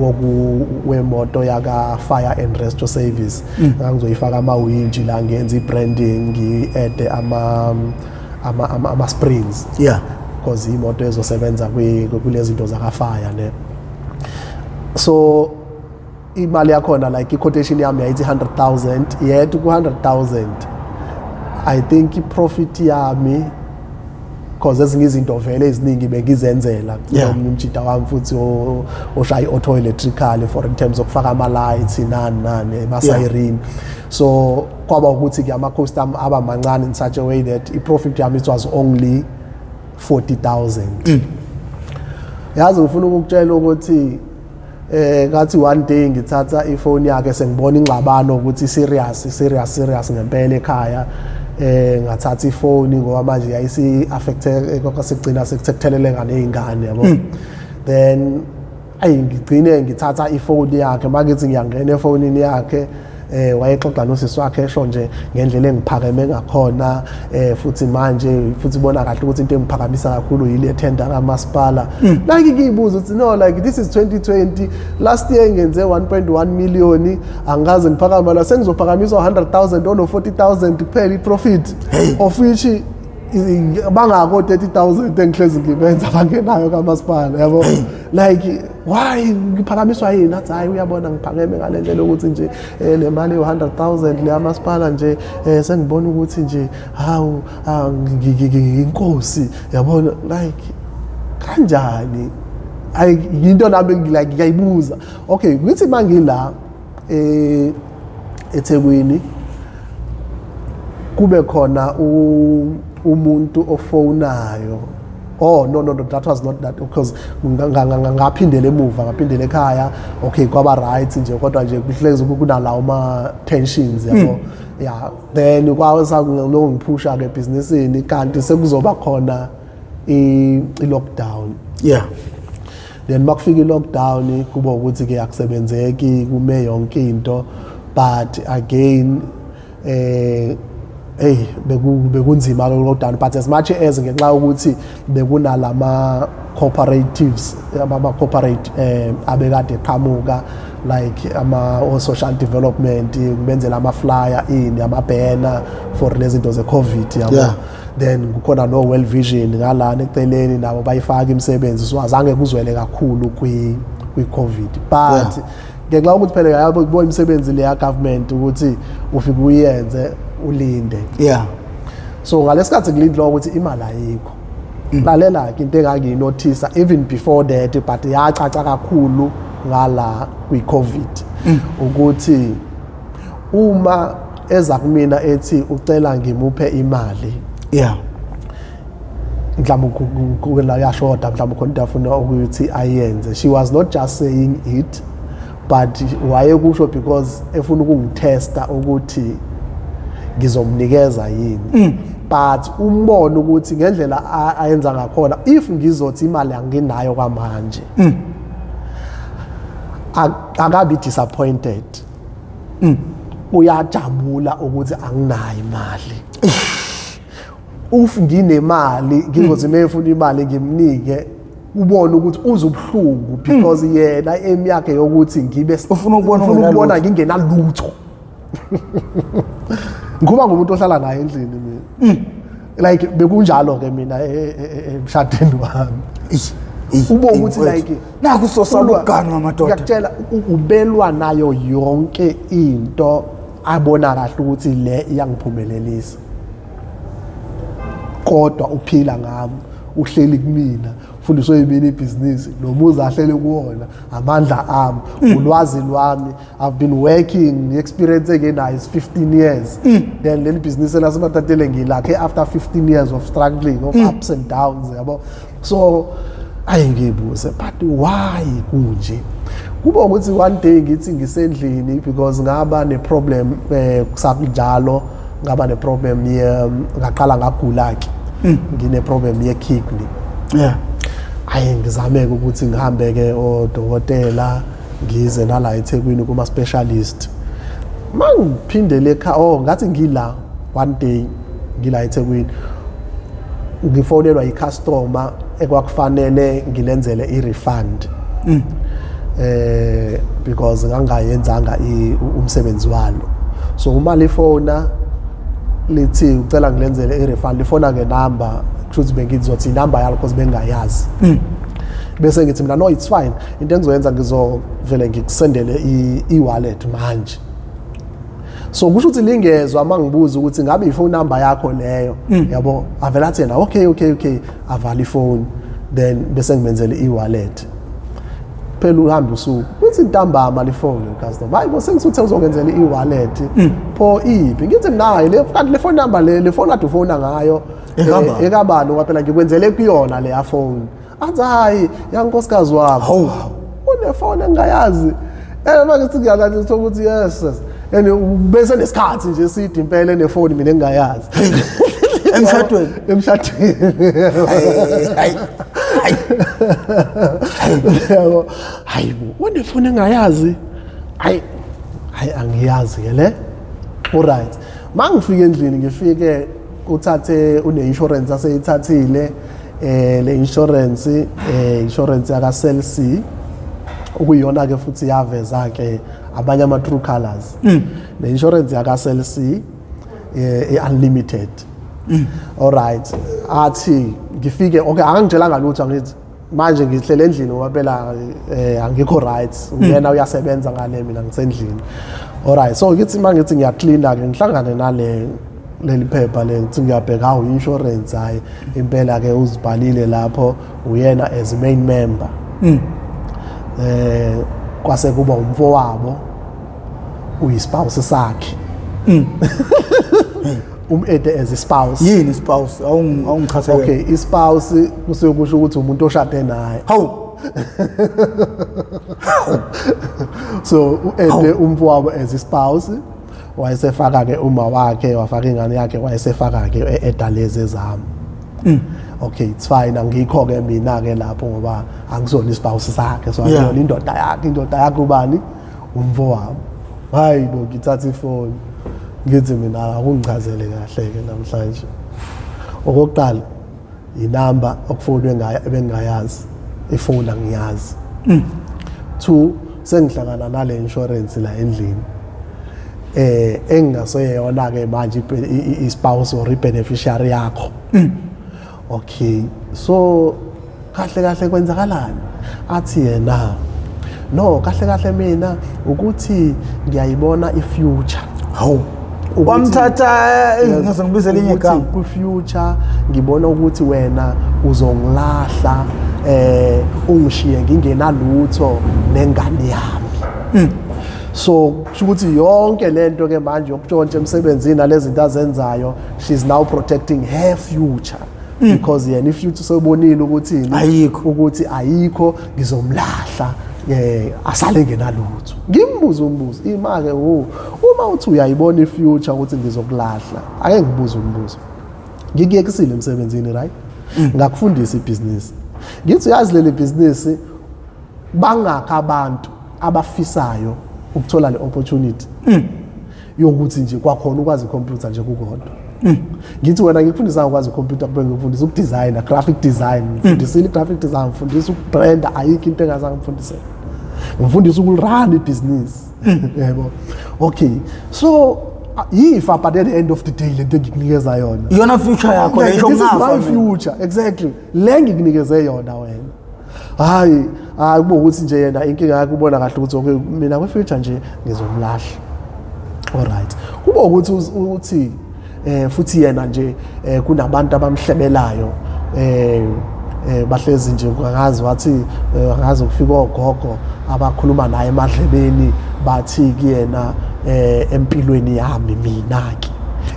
woku wemoto yaka Fire and Rescue Service. Ngangizoyifaka amawinji la, ngenza i-branding, ngi-add ama springs because imoto ezosebenza kulezi zinto zaka-fire ne. So imali yakhona, like i-quotation yami yayithi 100,000, yet ku-100,000 I think i-profit yami, because ezinye izinto vele eziningi bengizenzela omunye umjita wami futhi oshaya i-auto electrical for in terms okufaka ama-lights, nani nani, ema-siren. So kwaba ukuthi-ke ama-cost ami aba mancane in such a way that i-profit yami, it was only 40,000. Yazi, ngifuna ukukutshela ukuthi ngathi one day ngithatha ifoni yakhe, sengibona ingxabano ukuthi serious, serious, serious ngempela ekhaya. Ngathatha ifoni ngoba manje yayisi affected, kwasigcina sekutheleleka nezingane, yabo. Then ayi, ngigcine ngithatha ifoni yakhe, makithi ngiyangena efonini yakhe, wayexoxa nosisi wakhe, esho nje ngendlela engiphakeme ngakhona, futhi manje futhi bona kahle ukuthi into engiphakamisa kakhulu yile tender kamasipala. Like ngiyibuza ukuthi, no, like this is 2020, last year ngenze 1.1 million, angikaze ngiphakama la, sengizophakamiswa 100,000 ono 40,000 kuphela i-profit, of which bangako 30,000 engihlezi ngibenza bangenayo kamasipala, yabo. Like why ngiphakamiswa yini? Athi, hayi, uyabona ngiphakeme ngale ndlela ukuthi nje le mali ewu-100,000 le yamasipala nje, sengibona ukuthi nje hawu, inkosi, yabona. Like kanjani? Ayi, yinto nami like ngiyayibuza. Okay, ngithi mangila eThekwini, kube khona umuntu ofonayo. Oh no, no, no, that was not that, because ngaphindela emuva, ngaphindela ekhaya. Okay, kwaba right nje, kodwa nje kuhlezi kunalawo ma tensions, yabo. Yeah, then kwase ngiphusha ke ebhizinisini, kanti sekuzoba khona i lockdown. Then makufika i-lockdown, kuba ukuthi ke akusebenzeki, kume yonke into. But again, hey, bekunzima ke lockdown, but as much as ngenxa yokuthi bekunalama cooperatives, ama corporate abekade eqhamuka, like ama o social development, kubenzela ama flyer, ini, ama banner for lezi zinto ze COVID, yabo. Then kukhona no World Vision ngalana eceleni, nabo bayifaka imisebenzi, so azange kuzwele kakhulu kwi COVID, but ngenxa yokuthi phela yabo kubo imisebenzi le ya government ukuthi ufike uyenze, ulinde. So ngalesikhathi ngilindile ukuthi imali ayikho. Lalela ke, into engangiyinothisa even before that, but yacaca kakhulu ngala kwi-COVID, ukuthi uma eza kumina ethi ucela ngimuphe imali, mhlawumbe la yashoda, mhlawumbe khona into afuna ukuthi ayenze, she was not just saying it, but wayekusho because efuna ukungitesta ukuthi ngizomnikeza yini. But umbono ukuthi ngendlela ayenza ngakhona, if ngizothi imali anginayo kwamanje, akabi disappointed, uyajabula ukuthi anginayo imali. If nginemali, ngizothi mayefuna imali ngimnike, ubone ukuthi uze ubuhlungu, because yena aim yakhe yokuthi ngibe Ufuna ukubona ufuna ukubona ungenalutho. Ngingenalutho. Ngikhuluma ngomuntu ohlala naye endlini mina. Like bekunjalo ke mina emshadweni wami. Ube ukuthi like Naku sosaba ukuganwa, madoda. Ngiyakutshela, ubelwa nayo yonke into abona kahle ukuthi le iyangiphumelelisa, kodwa uphila ngami, uhleli kumina, ufundiswe yimina ibhizinisi, nomuzi ahleli kuwona, amandla ami, ulwazi lwami. I've been working, experience engenayo is 15 years. Then leli bhizinisi laseMatatiele ngilakhe after 15 years of struggling, of ups and downs, yabo. So ayi, ngiyibuze, but why kunje? Kuba ukuthi one day ngithi ngisendlini, because ngaba ne-problem, kusakunjalo ngaba ne-problem ye, ngaqala ngagula ke, ngine-problem ye-kidney. Ayi, ngizame-ke ukuthi ngihambe-ke odokotela, ngize nala eThekwini kuma-specialist. Ma ngiphindele ekhaya, oh, ngathi ngila one day, ngila eThekwini, ngifonelwa i-customer ekwakufanele ngilenzele i-refund, because ngangayenzanga umsebenzi walo. So uma lifona lithi ucela ngilenzele i-refund, lifona ngenamba, kusho ukuthi bengizothi inamba yalo because bengingayazi. Bese ngithi mina, "No, it's fine, into engizoyenza, ngizovele ngikusendele i-wallet manje." So kusho ukuthi lingezwa uma ngibuza ukuthi ngabe i-phone number yakho leyo, yabo, avela athi yena, Okay, avala ifoni." Then bese ngimenzele i-wallet. Phela uhambe usuku, kuthi ntambama lifone customer, "Hayi bo, sengisuthe uzongenzela i-wallet, pho iphi?" Ngithi mina, "Hayi, le kanti le phone number le phone kade ufona ngayo." Ekabani? Ekabani? Ngoba phela ngikwenzele kuyona leya phone. Athi, "Hayi, yankosikazi wakho." Hawu. Unefoni engingayazi? Manje sithi ukuthi yes, and bese nesikhathi nje eside impela enefoni mina engingayazi. Emshadweni? Emshadweni. Hayi, hayi. Yabo, hayi bo, unefoni engayazi? Hayi, hayi, angiyazi ke le. Alright, mangifika endlini, ngifike uthathe une-insurance aseyithathile, le insurance, insurance yaka Cell C, okuyiyona ke futhi yaveza ke abanye ama true colors. Le insurance yaka Cell C, unlimited. Alright, athi ngifike, okay, akangitshelanga lutho. Angithi manje ngihlele endlini ngoba phela angikho right, uyena uyasebenza ngale, mina ngisendlini. Alright, so ngithi mangithi ngiyaklina ke, ngihlangane nale leli phepha le. Ngithi ngiyabheka, hawu, insurance, hayi impela ke uzibhalile lapho uyena as main member, kwase kuba umfowabo. Uyi-spouse sakhe, um-adde as i-spouse. Yini spouse? Awungichazele. Okay, i-spouse kusuke kusho ukuthi umuntu oshade naye. Hawu. So u-adde umfowabo as i-spouse, wayesefaka-ke uma wakhe, wafaka ingane yakhe, wayesefaka-ke e-adda lezi ezami. Okay, it's fine, angikho-ke mina-ke lapho ngoba angisona i-spouse sakhe, so angiyona indoda yakhe. Indoda yakhe ubani? Umfowabo. Hayi bo, ngithatha ifoni, ngithi mina akungichazele kahle-ke namhlanje. Okokuqala, inamba okufonwe ngayo ebengingayazi, ifoni angiyazi. Two, sengihlangana nale insurance la endlini engingaseyona ke manje i-spouse or i-beneficiary yakho. Okay, so kahle kahle kwenzakalani? Athi yena, no, kahle kahle mina ukuthi ngiyayibona i-future. Hawu. Wamthatha, ngase ngibize elinye ukuthi igama. Ku-future ngibona ukuthi wena uzongilahla, ungishiye ngingenalutho nengane yami. So kusho ukuthi yonke lento ke manje yokutshontsha emsebenzini nalezi zinto azenzayo, she's now protecting her future because yena i-future sewubonile ukuthi ini? Ayikho. Ukuthi ayikho, ngizomlahla, asale ngenalutho. Ngimbuza umbuzo ima-ke, wo uma uthi uyayibona i-future ukuthi ngizokulahla, ake ngibuze umbuzo. Ngikuyekisile emsebenzini, right? Ngakufundisa ibhizinisi, ngithi uyazi leli bhizinisi bangakho abantu abafisayo ukuthola le opportunity yokuthi nje kwakhona ukwazi ikhompyutha nje kukodwa. Ngithi wena ngikufundisa ukwazi ikhompyutha kube ngikufundisa ukudesigna, graphic design, ngifundisile i-graphic design, ngifundisa ukubranda, ayikho into engazange ngifundise. Ngifundisa ukurun ibhizinisi, yebo. Okay, so yifa, but at the end of the day lento engikunikeza yona Iyona future yakho le, Like, isho this is kungafa my mina. future, exactly, le ngikunikeze yona wena. Hayi hayi, kube ukuthi nje yena inkinga yakhe ubona kahle ukuthi okay, mina kwi-future nje ngizomlahla. Alright, kube ukuthi uthi futhi yena nje kunabantu abamhlebelayo, bahlezi nje, angazi wathi angazi kufika ogogo abakhuluma naye emadlebeni, bathi kuyena, empilweni yami mina ke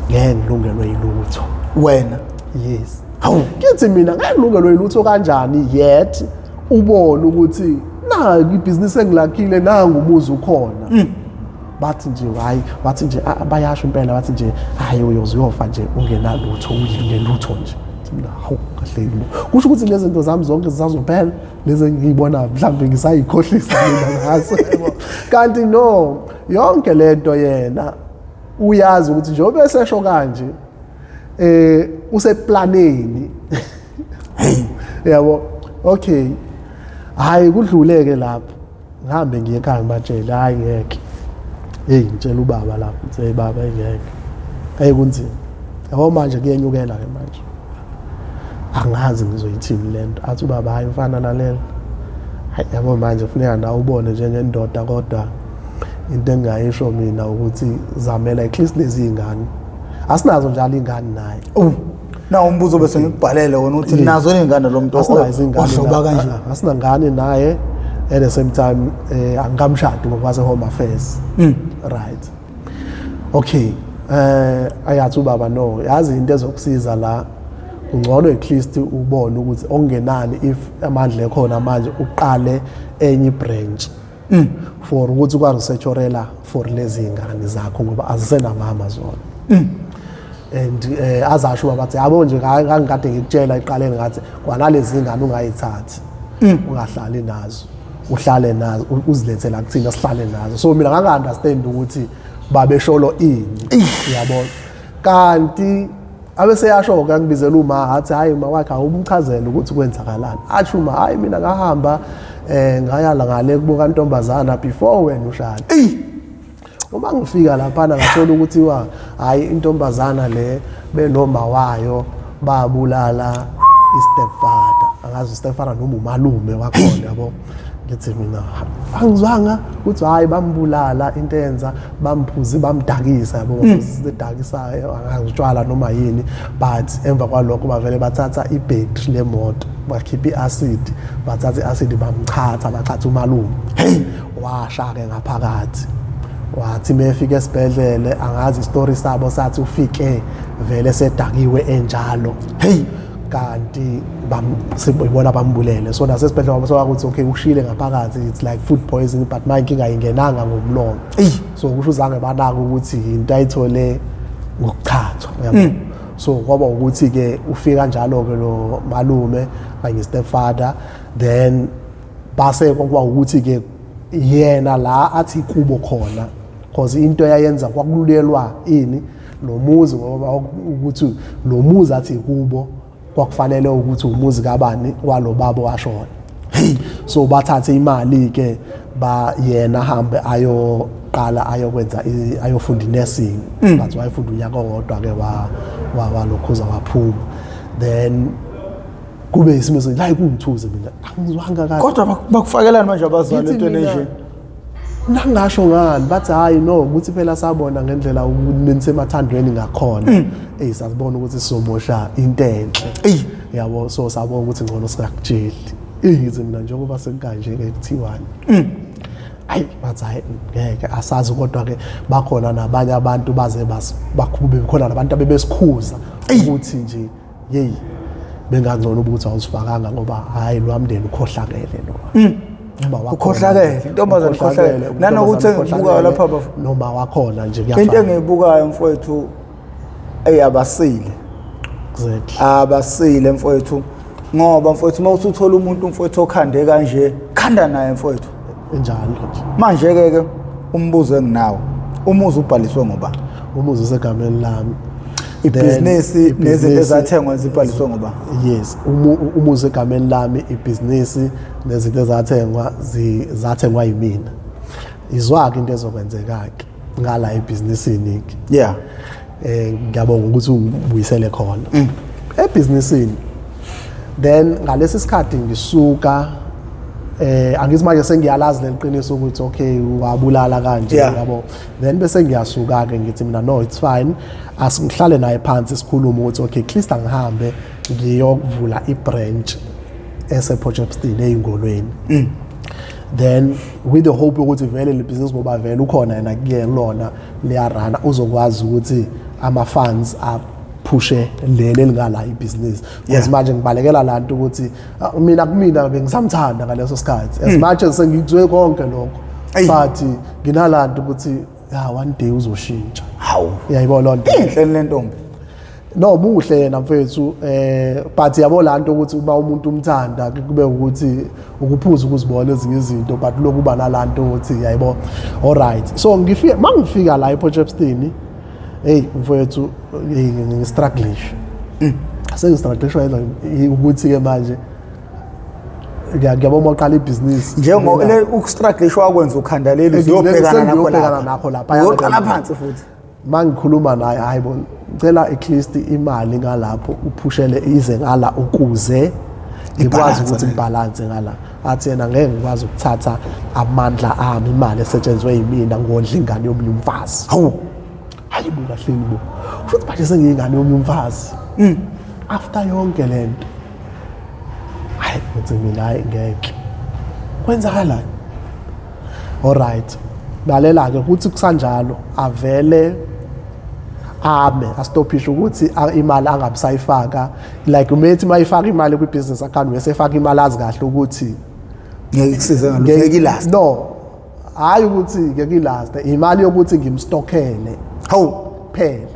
ngeke ngilungelwe yilutho. Wena? Yes. Hawu. Ngithi mina ngeke ngilungelwe yilutho kanjani, yet ubone ukuthi naku ibhizinisi engilakhile, nangu umuzi ukhona? Bathi nje hayi, bathi nje, ah, bayasho impela, bathi nje hayi, uyoze uyofa nje ungenalutho, ungelutho nje. Ngithi mina, hawu, kahle yini? Kusho ukuthi lezi zinto zami zonke zisazophela, lezi engiyibona mhlawumbe ngisayikhohlisa mina ngaso, yabo. Kanti no, yonke lento yena uyazi ukuthi njengoba esesho kanje useplaneni, yabo. Okay, hayi, kudluleke lapho, ngihambe ngiye ekhaya, ngibatshele, hayi ngeke. Hey, ngitshela ubaba lapho, ngithi, hey baba, ngeke, hey kunzima, yabo. Manje kuyenyukela ke manje, angazi ngizoyithini lento. Athi ubaba, hayi mfana, lalela, hayi yabo, manje kufuneka nawe ubone njengendoda, kodwa into engingayisho mina ukuthi zamela at least lezi iy'ngane, asinazo njalo iy'ngane naye. Oh, na umbuzo bese ngikubhalele wona uthi nazo iy'ngane lo muntu Asinazo izingane odloba kanje? Ah, asinangane naye. At the same time angikamshadi ngokwase home affairs, right? Okay, ayathi ubaba, no, yazi into ezokusiza la, kungcono at least ubone ukuthi okungenani if amandla ekhona manje uqale enye branch for ukuthi ukwazi usecurela for lezi ngane zakho ngoba azisenamama zona. And azasho ubaba, bathi yabo nje ngangikade ngikutshela eqaleni, ngathi kwanalezi ngane ungayithathi, ungahlali nazo, uhlale nazo, uzilethe la kuthina sihlale nazo. So mina nganga-understand ukuthi babesholo ini, yabona. Kanti abeseyasho ke, angibizela uma, athi hayi, uma wakhe awumchazele ukuthi kwenzakalani. Athi uma, hayi mina ngahamba ngayala ngale kubo kantombazana before wena ushada. Uma ngifika laphana ngathola ukuthi wa hayi, intombazana le benoma wayo babulala i-stepfather, angazi u-stepfather noma umalume wakhona, yabo. Ngithi mina angizwanga ukuthi hayi bambulala, into enza bamphuzi bamdakisa, yabo, baphuzisa into edakisayo, angazi utshwala noma yini, but emva kwalokho bavele bathatha ibhetri lemoto, bakhipha i-acid, bathatha i-acid bamchatha, bachatha umalume, washa-ke ngaphakathi. Wathi mefika esibhedlele, angazi isitori sabo, sathi ufike vele sedakiwe enjalo. Hey. Kanti ibona bambulele. So nasesibhedlela basoka ukuthi okay, ushile ngaphakathi, it's like food poisoning, but manje inkinga ingenanga ngomlomo. So kusho uzange banaka ukuthi into ayithole ngokuchathwa, uyabo. So kwaba ukuthi ke ufika njalo ke lo malume kanye stepfather, then base kwakuba ukuthi ke yena la athi kubo khona, because into eyayenza kwakululelwa ini lo muzi, ngoba ukuthi lo muzi athi kubo kwakufanele ukuthi umuzi kabani walo baba washona. So bathathe imali ke, ba yena hambe ayoqala ayokwenza ayofunda nursing, but wayefunda unyaka owodwa ke, wa walokhuza waphuma. Then kube isimo la kungithuze mina, angizwanga kahle. Kodwa bakufakelani manje abazali Ngithi entweni mina, enje? Nangasho ngani, bathi hayi no, ukuthi phela sabona ngendlela nisemathandweni ngakhona, eh sasibona ukuthi sizomosha into enhle. Yabo, so sabona ukuthi ngcono singakutsheli. Ngithi mina njengoba sekukanje ke kuthiwani? Ayi, bathi hayi ngeke, asazi, kodwa ke bakhona nabanye abantu baze bakhube, khona nabantu abebesikhuza ukuthi nje yeyi bengangcono ukuthi awuzifakanga, ngoba hayi lo mndeni ukhohlakele lo. Noma wakhona Ukhohlakele, intombazane ikhohlakele. Nanokuthi engibukayo lapha noma wakhona nje into kuyafana. Engiyibukayo mfowethu, ey, abasile. Exactly. Abasile mfowethu, ngoba mfowethu uma usuthola umuntu mfowethu okhande kanje, khanda naye mfowethu. Enjalo nje. Manje ke ke umbuzo enginawo, umuzi ubhaliswe ngoba? Umuzi usegameni lami. Ibhizinisi Then, nezinto ibhizinisi- ezathengwa zibhaliswe ngoba? Yes, umuzi egameni lami, ibhizinisi nezinto ezathengwa zathengwa yimina. Izwake into ezokwenzeka-ke ngala ebhizinisini ke. Ngiyabonga ukuthi ungibuyisele khona ebhizinisini. Then ngalesi sikhathi ngisuka, angithi manje sengiyalazi leliqiniso ukuthi okay, wabulala kanje, yabo. Then bese ngiyasuka ke, ngithi mina no, it's fine, asingihlale naye phansi sikhulume ukuthi okay, at least angihambe ngiyokuvula ibranch ese-Port Shepstone eyingolweni, then with the hope yokuthi vele le business, ngoba vele ukhona yena kuyelona liyarana, uzokwazi ukuthi ama-funds aphushe leli elingala ibhizinisi, because manje ngibalekela laa nto ukuthi mina kumina bengisamthanda ngaleso sikhathi, as much as sengikuzwe konke lokho, but nginalaa nto ukuthi ya, one day uzoshintsha. Hawu. Uyayibona loo nto? Inhle le ntombi. No, muhle yena mfethu, but yabo laa nto ukuthi uma umuntu umthanda kube ukuthi ukuphuza ukuzibona ezinye izinto, but lokuba nalaa nto ukuthi yayibo. Alright, so ngifika, mangifika la ePort Shepstone, hey mfethu, hey, ngistrugglisha, sengistrugglishwa yena ukuthi ke manje ngiyabona uma uqala ibhizinisi Njengo le ukustrugglishwa wakwenza ukhandaleli uziyobhekana nakho. Sengiyobhekana Lapha nakho lapha. Uyoqala phansi futhi. Mangikhuluma naye, hayi bo, ngicela at least imali ngalapho uphushele ize ngala ukuze ngikwazi Ibalance ukuthi le. ngibalance ngala. Athi yena ngeke ngikwazi ukuthatha amandla ami, imali esetshenzwe yimina, ngondla ingane yomunye umfazi. Hawu. Hayi bo, kahleni bo, futhi manje sengiyingane yomunye umfazi after yonke lento. Hayi, ngithi mina hayi ngeke, kwenzakalani? Alright, lalela-ke ukuthi kusanjalo avele ame astophishe ukuthi imali angabisayifaka, like umethi mayifaka imali kwi-business account, bese efaka imali azi kahle ukuthi Ngeke kusize ngalutho, ngeke ilast. No, hayi ukuthi ngeke ilast, imali yokuthi ngimstockele. Hawu. Kuphela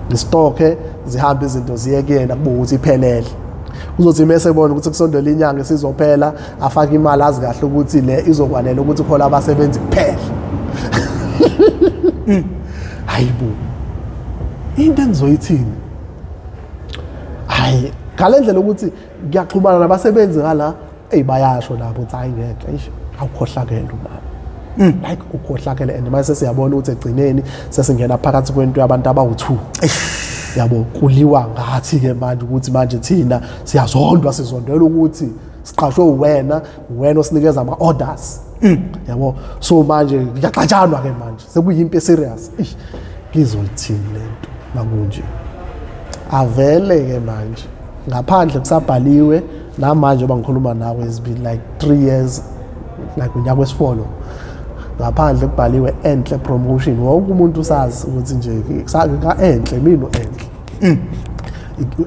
ngistokhe, zihambe izinto ziye kuyena, kube ukuthi iphelele. Kuzothi mese ebona ukuthi kusondela inyanga isizophela, afake imali azi kahle ukuthi le izokwanela ukuthi khona abasebenzi kuphela. Hayibo, into engizoyithini? Hayi, ngale ndlela ukuthi ngiyaxhumana nabasebenzi ngala, eyi bayasho nabo ukuthi hayi ngeke, eish, awukhohlakele umama, like ukhohlakele. And mase siyabona ukuthi egcineni sesingena phakathi kwento yabantu abawu-two, yabo, kuliwa ngathi-ke manje ukuthi manje thina siyazondwa, sizondela ukuthi siqashwe uwena, wena osinikeza ama-orders, yabo. So manje kuyaxatshanwa-ke manje, sekuyimpi eserious. Eish, ngizolithini lento makunje? Avele-ke manje ngaphandle kusabhaliwe namanje oba ngikhuluma nawe, it's been like 3 years, like unyaka wesifolo. Ngaphandle kubhaliwe Enhle Promotion. Wonke umuntu usazi ukuthi nje ka Enhle, mina Enhle.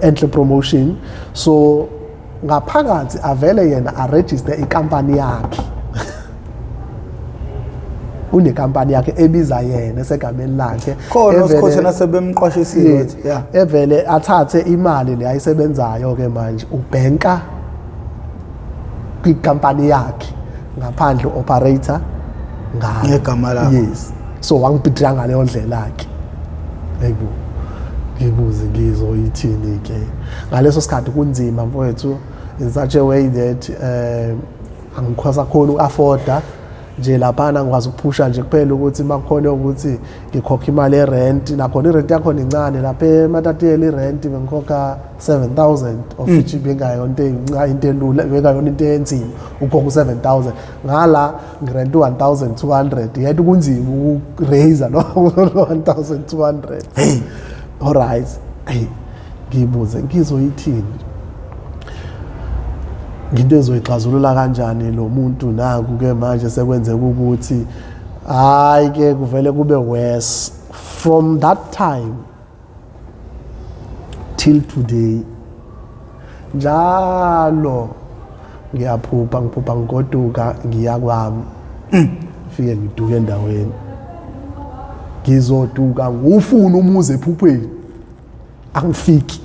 Enhle Promotion. So ngaphakathi avele yena aregister ikampani yakhe. Unekampani yakhe ebiza yena esegameni lakhe. Khona usikhothena sebemqwashisile ukuthi yeah. Evele athathe imali le ayisebenzayo ke manje ubhenka kwikampani yakhe ngaphandle operator ngayo ngegama lakhe. Yes. So wangibhidla ngaleyo ndlela ke. Hayibo. Ngibuze ngizoyithini ke. Ngaleso sikhathi kunzima mfowethu in such a way that angikwazi khona uku-afforda nje laphana, ngikwazi ukuphusha nje kuphela ukuthi makukhona ukuthi ngikhokha imali yerent, nakhona irent yakhona incane lapha eMatatiyela. Irent bengikhokha 7000, of which bengayona into elula, bengayona into enzima ukhokha u-7000. Ngala ngirent u-1200, yet kunzima ukuraise lo 1200. Hey. Alright, hey, ngibuze ngizoyithini into ezoyixazulula kanjani lo muntu? Naku ke manje sekwenzeka ukuthi hayi ke kuvele kube worse. From that time till today, njalo ngiyaphupha, ngiphupha ngigoduka ngiya kwami, fike ngiduke endaweni, ngizoduka ngufuna umuzi ephuphweni, angifiki.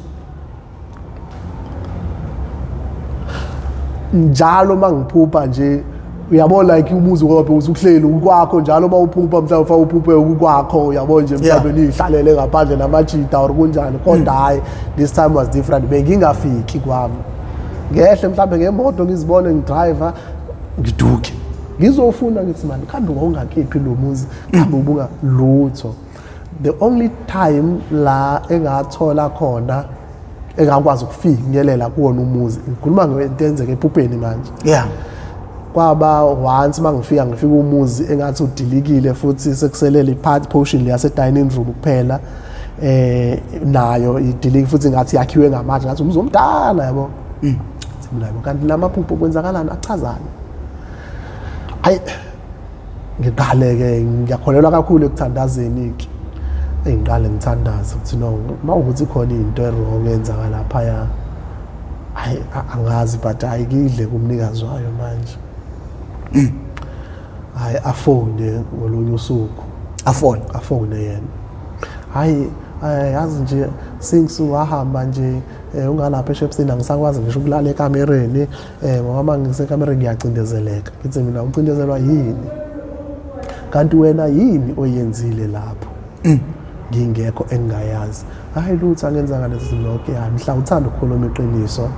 Njalo mangiphupha nje, uyabo, like umuzi wakho usuhleli ukwakho, njalo uma uphupha mhlawumbe ufake uphuphe ukwakho, uyabo nje, mhlawumbe niyihlalele ngaphandle namajita or kunjani, kodwa hhayi, this time was different. Bengingafiki kwami, ngehle mhlawumbe ngemoto, ngizibone ngidriver, ngiduke, ngizofuna, ngithi mani kambe wawungakephi lo muzi, kambe ubunga lutho. The only time la engathola khona, engakwazi ukufinyelela kuwona umuzi, ngikhuluma ngento enzeke ephupheni manje, kwaba once mangifika, ngifika umuzi engathi udilikile futhi sekuselele i-part portion leyase dining room kuphela, nayo idilike futhi, ngathi yakhiwe ngamatshe, ngathi umuzi omdala, yabo. Thi mina, yabo, kanti lamaphupho kwenzakalani, achazani? Hayi, ngiqale ke, ngiyakholelwa kakhulu ekuthandazeni ke, ngiqale ngithandaze ukuthi no, mawukuthi khona into e-wrong eyenzeka laphaya, hayi, angazi, but ayikidle kumnikazi wayo manje. Hayi, afone ngolunye usuku. Afone. Afone yena, hayi, yazi nje since wahamba nje ungalapha eShepstone, angisakwazi ngisho ukulala ekamereni, ngoba uma ngisekamereni ngiyacindezeleka. Ngithi mina, ucindezelwa yini? Kanti wena yini oyenzile lapho ngingekho engingayazi? Hayi, lutho, angenzanga lezi zinto. Okay, hayi, mhla uthanda ukukhuluma iqiniso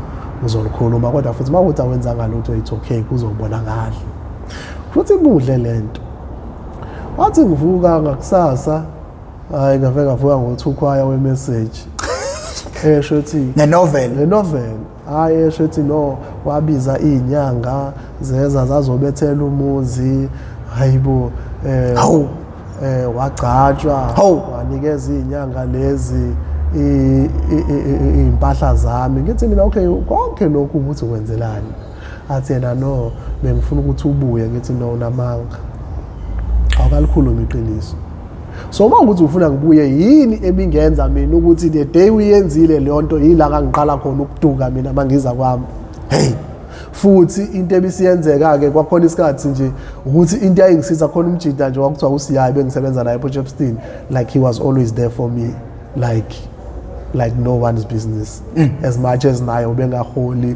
uzolikhuluma, kodwa futhi uma kuthi awenzanga lutho, it's okay, kuzobonakala futhi budle lento. Wathi ngivuka ngakusasa, hayi, ngave ngavuka ngothukhwaya wemessage esho ethi Ngenovel. Ngenovel, hayi, esho ethi no, wabiza iy'nyanga, zeza zazobethela umuzi, hayibo, Hawu. Wagcatshwa, Hawu. wanikeza iy'nyanga lezi iy'mpahla zami. Ngithi mina, okay, konke lokhu ukuthi kwenzelani? Athi yena, no, bengifuna ukuthi ubuye. Ngithi no, unamanga, awukalikhulumi iqiniso. So uma ukuthi ufuna ngibuye, yini ebingenza mina ukuthi the day uyenzile leyo nto yila ngangiqala khona ukuduka mina mangiza kwami? Hey. Futhi into ebisiyenzeka-ke, kwakhona isikhathi nje ukuthi into yayingisiza khona umjida nje kwakuthiwa usiyayi, bengisebenza naye ePort Shepstone. Like, he was always there for me like no one's business, as much as naye ubengaholi,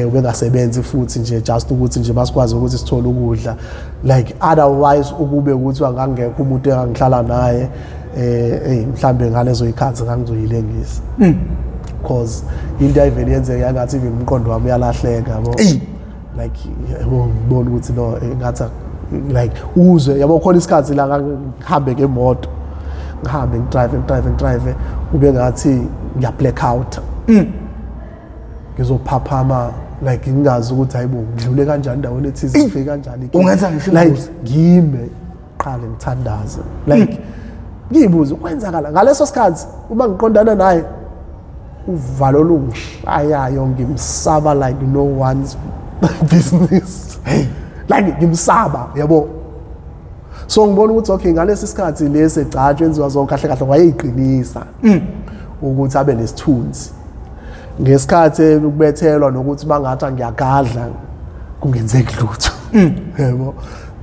ubengasebenzi futhi nje, just ukuthi nje masikwazi ukuthi sithole ukudla. Like, otherwise ukube ukuthi angangekho umuntu engangihlala naye, mhlambe ngalezo ikhathi ngangizoyilengisa, cause into ayivele yenzeka yangathi even umqondo wami uyalahleka, yabo. Eyi. Like, yabo, ngibona ukuthi no, ngathi like uzwe, yabo, khona isikhathi la ngihambe ngemoto, ngihambe ngidrive, ngidrive, ngidrive, kube ngathi ngiya black out, ngizophaphama like ngingazi ukuthi hayibo, ngidlule kanjani endaweni ethize, ngifike kanjani. Ungenza ngisho like ingozi. Ngime qale ngithandaze, like ngiyibuze kwenzakala ngaleso sikhathi. Uma ngiqondana naye, uvalo lungishayayo, ngimsaba like no one's business. Hey. Like ngimsaba, yabo. So ngibona ukuthi okay, ngalesi sikhathi lesi egcatshwe enziwa zonke, kahle kahle wayeyiqinisa ukuthi abe nesithunzi ngesikhathi ukubethelwa nokuthi bangathi ngiyagadla kungenzeki lutho, yebo.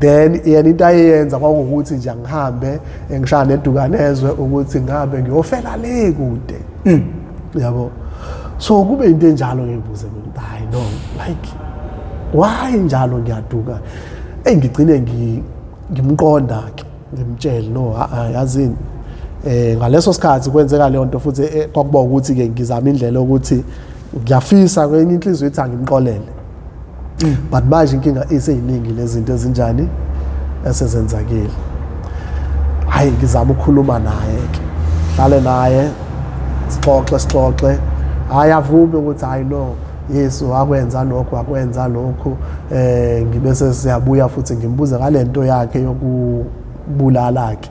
Then yena into ayeyenza kwakuwukuthi nje angihambe engishaya nedukanezwe ukuthi ngihambe ngiyofela le kude, yabo. So kube into enjalo. Ngibuze mina, hayi no, like why njalo ngiyaduka? Eyi, ngigcine ngimqonda ke, ngimtshele, no, a yazini, ngaleso sikhathi kwenzeka leyo nto futhi, kwakuba ukuthi ke ngizama indlela yokuthi ngiyafisa kwenye inhliziyo ithi angimxolele, but manje inkinga iseyiningi lezinto ezinjani esezenzakile. Hayi, ngizama ukukhuluma naye ke, hlale naye, sixoxe sixoxe, hayi, avume ukuthi hayi no, Yesu wakwenza lokhu, wakwenza lokhu. Ngibe sesiyabuya futhi ngimbuze ngalento yakhe yokubulala ke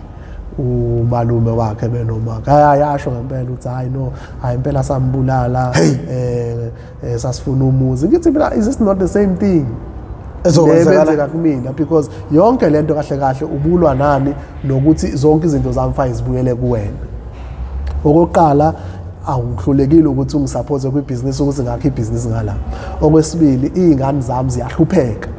umalume wakhe benoma yasho ngempela ukuthi hayi no, hayi impela sambulala, sasifuna umuzi. Ngithi mina, is this not the same thing Ezokwenzakala? Lebenzeka kumina? Because yonke lento kahle kahle ubulwa nani nokuthi zonke izinto zami zibuyele kuwena. Okokuqala, awuhlulekile ukuthi ungisupport kwibhizinisi ukuthi ngakho ibhizinisi ngala. Okwesibili, iy'ngane zami ziyahlupheka,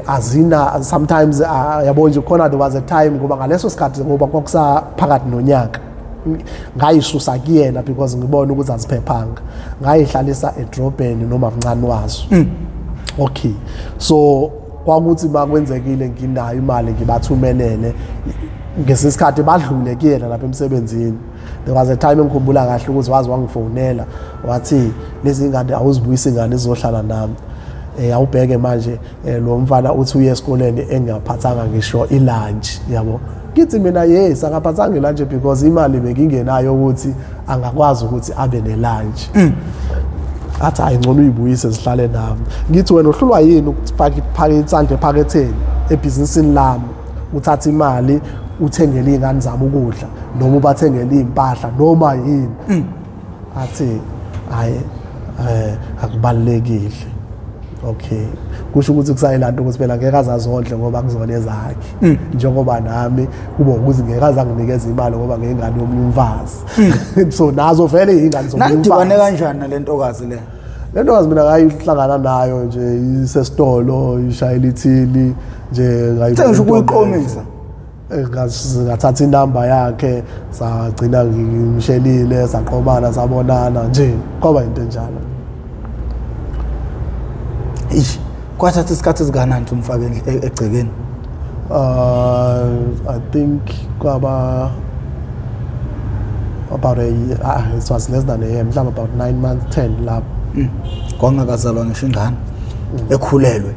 azina sometimes, yabo nje khona there was a time ngoba ngaleso sikhathi, ngoba kwakusaphakathi nonyaka, ngayisusa kuyena because ngibona ukuthi aziphephanga, ngayihlalisa edrobheni noma mncane wazo. Okay, so kwakuthi makwenzekile nginayo imali ngibathumelele ngesikhathi badlule kuyena lapha emsebenzini. There was a time engikhumbula kahle ukuthi wazi wangifonela wathi lezi ngane awuzibuyisa, ingane izohlala nami. Awubheke manje, lo mfana uthi uye esikoleni engaphathanga ngisho ilunch, yabo. Ngithi mina, yes, akaphathanga ilunch because imali bengingenayo ukuthi angakwazi ukuthi abe nelunch. Athi hayi, ngcono uyibuyise zihlale nami. Ngithi wena uhlulwa yini ukufaka isandla ephaketheni ebhizinisini lami, uthathe imali uthengele iy'ngane zami ukudla noma ubathengele iy'mpahla noma yini? Athi hayi, akubalulekile. Okay, kusho ukuthi kusayilanto ukuthi phela ngeke azazondle ngoba kuzona ezakhe, njengoba nami kuba ukuthi ngeke azanginikeza imali ngoba ngeyingane yomunye umfazi, so nazo vele iy'ngane zomunye Nanidibane umfazi. kanjani nale ntokazi le? Le ntokazi mina ngayihlangana nayo nje isesitolo ishayela ithili nje, ngayibona Sengisho intombi. ukuyiqomisa. Ngathatha inamba yakhe, sagcina ngimshelile, saqomana, sabonana nje, kwaba into enjalo. Ish, kwathatha isikhathi esikanani ukuthi umfake egcekeni? I think kwaba about a year, it was less than a year, mhlawumbe about 9 months, 10 lapho. Kwangakazalwa ngisho ingane, ekhulelwe.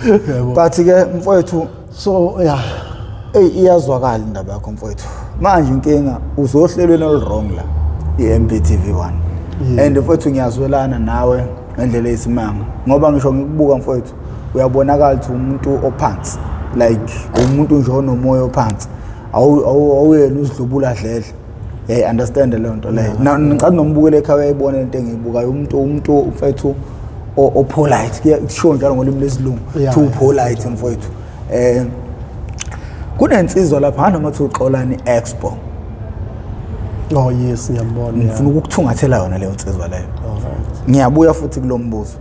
Yebo. But ke mfowethu, So yeah. Ey, iyazwakala indaba yakho mfowethu. Manje inkinga uzohlelweni olu-wrong la, i-MPTV 1. And mfowethu, ngiyazwelana nawe ngendlela eyisimanga ngoba ngisho ngikubuka mfowethu, uyabonakala ukuthi umuntu ophansi, like umuntu nje onomoya ophansi. Awuyena uzidlubula dledle. Yeah, understand leyo nto leyo. Ngicela nombukele ekhaya uyayibona lento engiyibukayo, umuntu mfowethu o polite. Kushiwo njalo ngolimi lesilungu. Too polite mfowethu. Kunensizwa lapha noma uthi uXolani Expo. Oh yes, ngiyambona, yeah. Ngifuna ukukuthungathela yona leyo nsizwa leyo. Alright. Ngiyabuya futhi kulo mbuzo.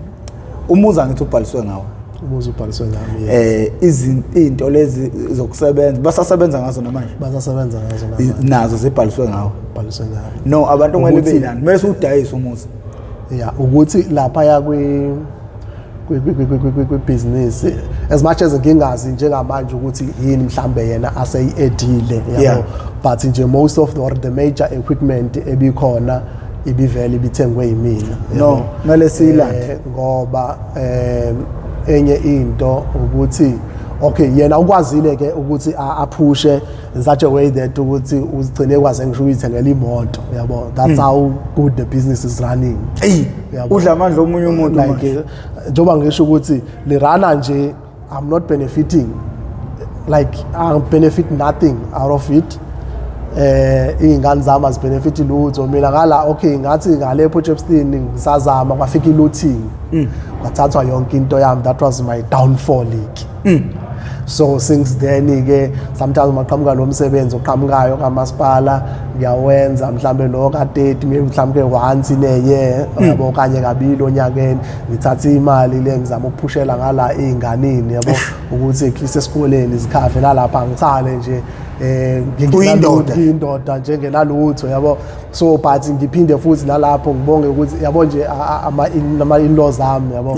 Umuzi angithi ubhaliswe ngawo? Umuzi ubhaliswe ngami, yeah. Izinto lezi zokusebenza basasebenza ngazo namanje? Basasebenza ngazo namanje. Nazo zibhaliswe ngawo? Ubhaliswe ngami. No, abantu kumele beyilani, kumele siwudayise umuzi. Yeah, ukuthi lapha ya kwi kwi business, as much as ngingazi njengamanje ukuthi yini mhlambe yena aseyi-edile, yabo, but nje most of the or the major equipment ebikhona ibivele ibithengwe yimina. No, yabo. Kumele siyilande. Ngoba enye into ukuthi okay, yena ukwazile ke ukuthi aphushe in such a way that ukuthi uzigcine kwaze ngisho ukuyithengela imoto, yabo. That's how good the business is running. Eyi. Yabo. Udla amandla omunye umuntu Like manje. njengoba ngisho ukuthi lirana nje, I'm not benefiting, like I benefit nothing out of it. Iy'ngane zami azibenefit lutho. Mina ngala, okay, ngathi ngale Port Shepstone ngisazama, kwafika i-looting, kwathathwa yonke into yami. That was my downfall ke. So since then ke, sometimes maqhamuka lo msebenzi oqhamukayo kamasipala, ngiyawenza mhlambe lo ka-30, maybe mhlambe once in a year, yabo, okanye kabili onyakeni. Ngithatha imali le, ngizama ukuphushela ngala ey'nganeni, yabo, ukuthi at least esikoleni zikhave nalapha, ngisale nje Uyindoda. Ngiyindoda njengenalutho, yabo. So but ngiphinde futhi nalapho ngibonge ukuthi, yabo nje, ama-in-laws ami, yabo,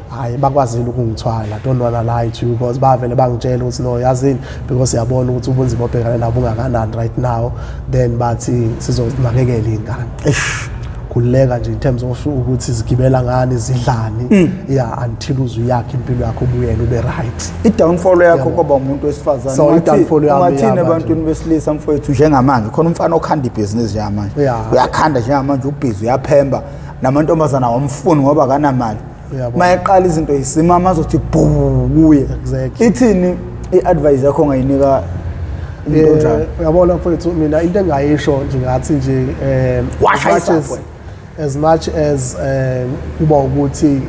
hayi, bakwazile ukungithwala. Don't wanna lie to you, because bavele bangitshela ukuthi, "No, yazini, because siyabona ukuthi ubunzima obhekane nabo bungakanani right now." Then bathi sizonakekela iy'ngane, khululeka nje in terms of ukuthi zigibela ngani, zidlani, yeah, until uze uyakhe impilo yakho, ubuyele ube right. I-downfall yakho kwaba umuntu wesifazane. So, i-downfall yami Ungathini yaba ebantwini besilisa, mfowethu? Njengamanje khona umfana okhanda ibhizinisi njengamanje, uyakhanda njengamanje, ubhizi, uyaphemba namantombazana, awamfuni ngoba akanamali. Uyabona. Mayeqala izinto yisimama, azothi bhu kuye. Ithini i-advice yakho ongayinika umuntu onjalo? Uyabona mfowethu, mina into engayisho nje, ngathi nje Washa as much isapho. as much as kuba ukuthi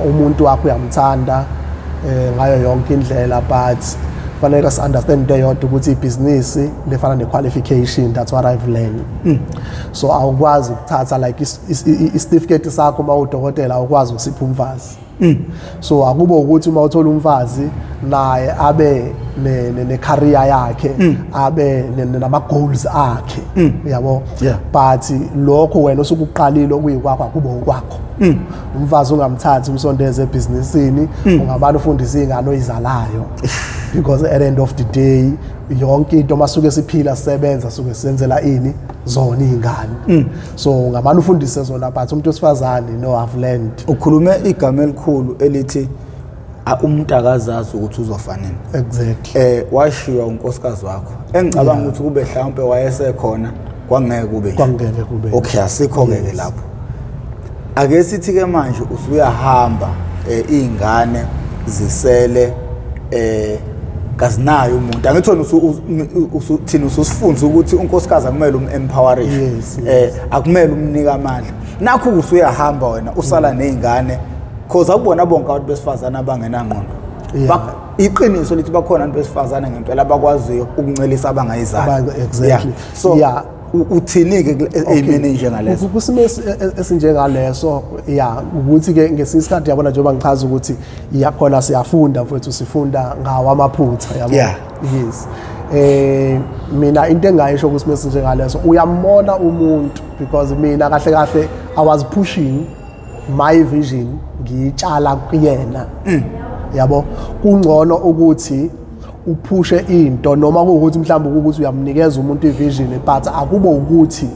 umuntu wakho uyamthanda ngayo yonke indlela, but fanele si understand into eyodwa, ukuthi ibhizinisi lifana ne-qualification. That's what I've learned. So awukwazi ukuthatha like isitifiketi sakho uma udokotela, awukwazi ukusipha umfazi. So akube ukuthi uma uthola umfazi, naye abe ne-career yakhe, abe nama-goals akhe, yabo. But lokho wena osuke ukuqalile okuyikwakho, akube okwakho. Umfazi ungamthathi umsondeze ebhizinisini, ungamane ufundise iy'ngane oyizalayo, because at the end of the day, yonke into masuke siphila, sisebenza, suke senzela ini? Zona iy'ngane. So ungamane ufundise zona, but umuntu wesifazane, no, I've learned. Ukhulume igama elikhulu elithi umuntu akazazi ukuthi uzofa nini. Washiywa unkosikazi wakho, engicabanga ukuthi kube mhlawumbe wayesekhona, kwangeke kube nje. Kwangeke kube. Okay, asikho ke ke lapho. Ake sithi ke manje usuyahamba, iy'ngane zisele, kazinayo umuntu. Angithi wena thina ususifunza ukuthi unkosikazi akumele um-empowerishe, akumele umnike amandla. Nakho usuyahamba wena, usala ney'ngane, cause akubona bonke abantu besifazane abangenangqondo. Iqiniso lithi bakhona abantu besifazane ngempela abakwaziyo ukuncelisa abangayizali. Exactly. Yeah. So uthini-ke ey'meni njengalezo? Kusimo esinjengaleso, ya, ukuthi-ke ngesinye isikhathi, yabona, njengoba ngichaza ukuthi yakhona siyafunda mfowethu, sifunda ngawo amaphutha, yabo. Yes, mina into engayisho kusimo esinjengaleso, uyambona umuntu, because mina kahle kahle I was pushing my vision, ngiyitshala kuyena, yabo. Kungcono ukuthi uphushe into, noma kuwukuthi mhlawumbe ukuthi uyamnikeza umuntu ivision, but akube ukuthi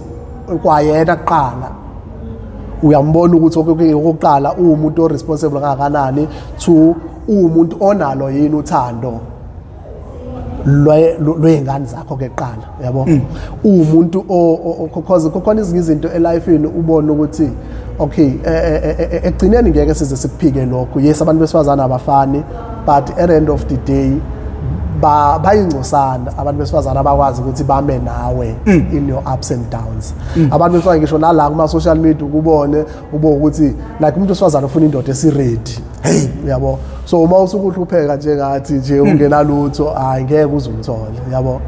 kwayena kuqala uyambona ukuthi okay, okokuqala uwumuntu o-responsible kangakanani, two, uwumuntu onalo yini uthando lwey'ngane zakho ke kuqala, yabo. Uwumuntu cause kukhona ezinye izinto elifini ubone ukuthi okay, ekugcineni ngeke size sikuphike lokho. Yes, abantu besifazane abafani, but at the end of the day bayingcosana abantu besifazane abakwazi ukuthi bame nawe in your ups and downs. Abantu besifazane, ngisho nala kuma-social media ukubone ube ukuthi like umuntu wesifazane ufuna indoda esi-ready, hey, yabo. So uma usuke uhlupheka njengathi nje, ungenalutho, hayi, ngeke uze umthole, yabo.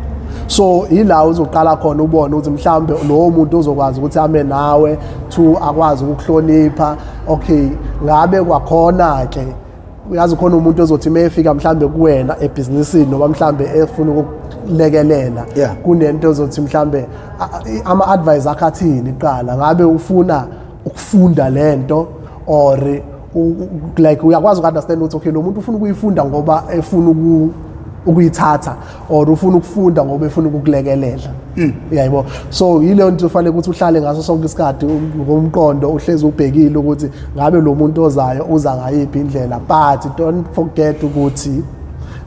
So ila uzoqala khona ubone ukuthi mhlawumbe lowo muntu uzokwazi ukuthi ame nawe, two, akwazi ukukuhlonipha. Okay, ngabe kwakhona ke, uyazi, khona umuntu ozothi uma efika mhlambe kuwena ebhizinisini, noma mhlambe efuna ukukulekelela, kunento ozothi mhlambe ama-advice akhe athini kuqala? Ngabe ufuna ukufunda lento or like uyakwazi uku-understand ukuthi okay, lo muntu ufuna ukuyifunda ngoba efuna ukuyithatha, or ufuna ukufunda ngoba efuna ukukulekelela, uyayibona? So yileyo nto ufanele ukuthi uhlale ngaso sonke isikhathi ngokomqondo uhlezi ubhekile ukuthi ngabe lo muntu ozayo uza ngayiphi indlela. But don't forget ukuthi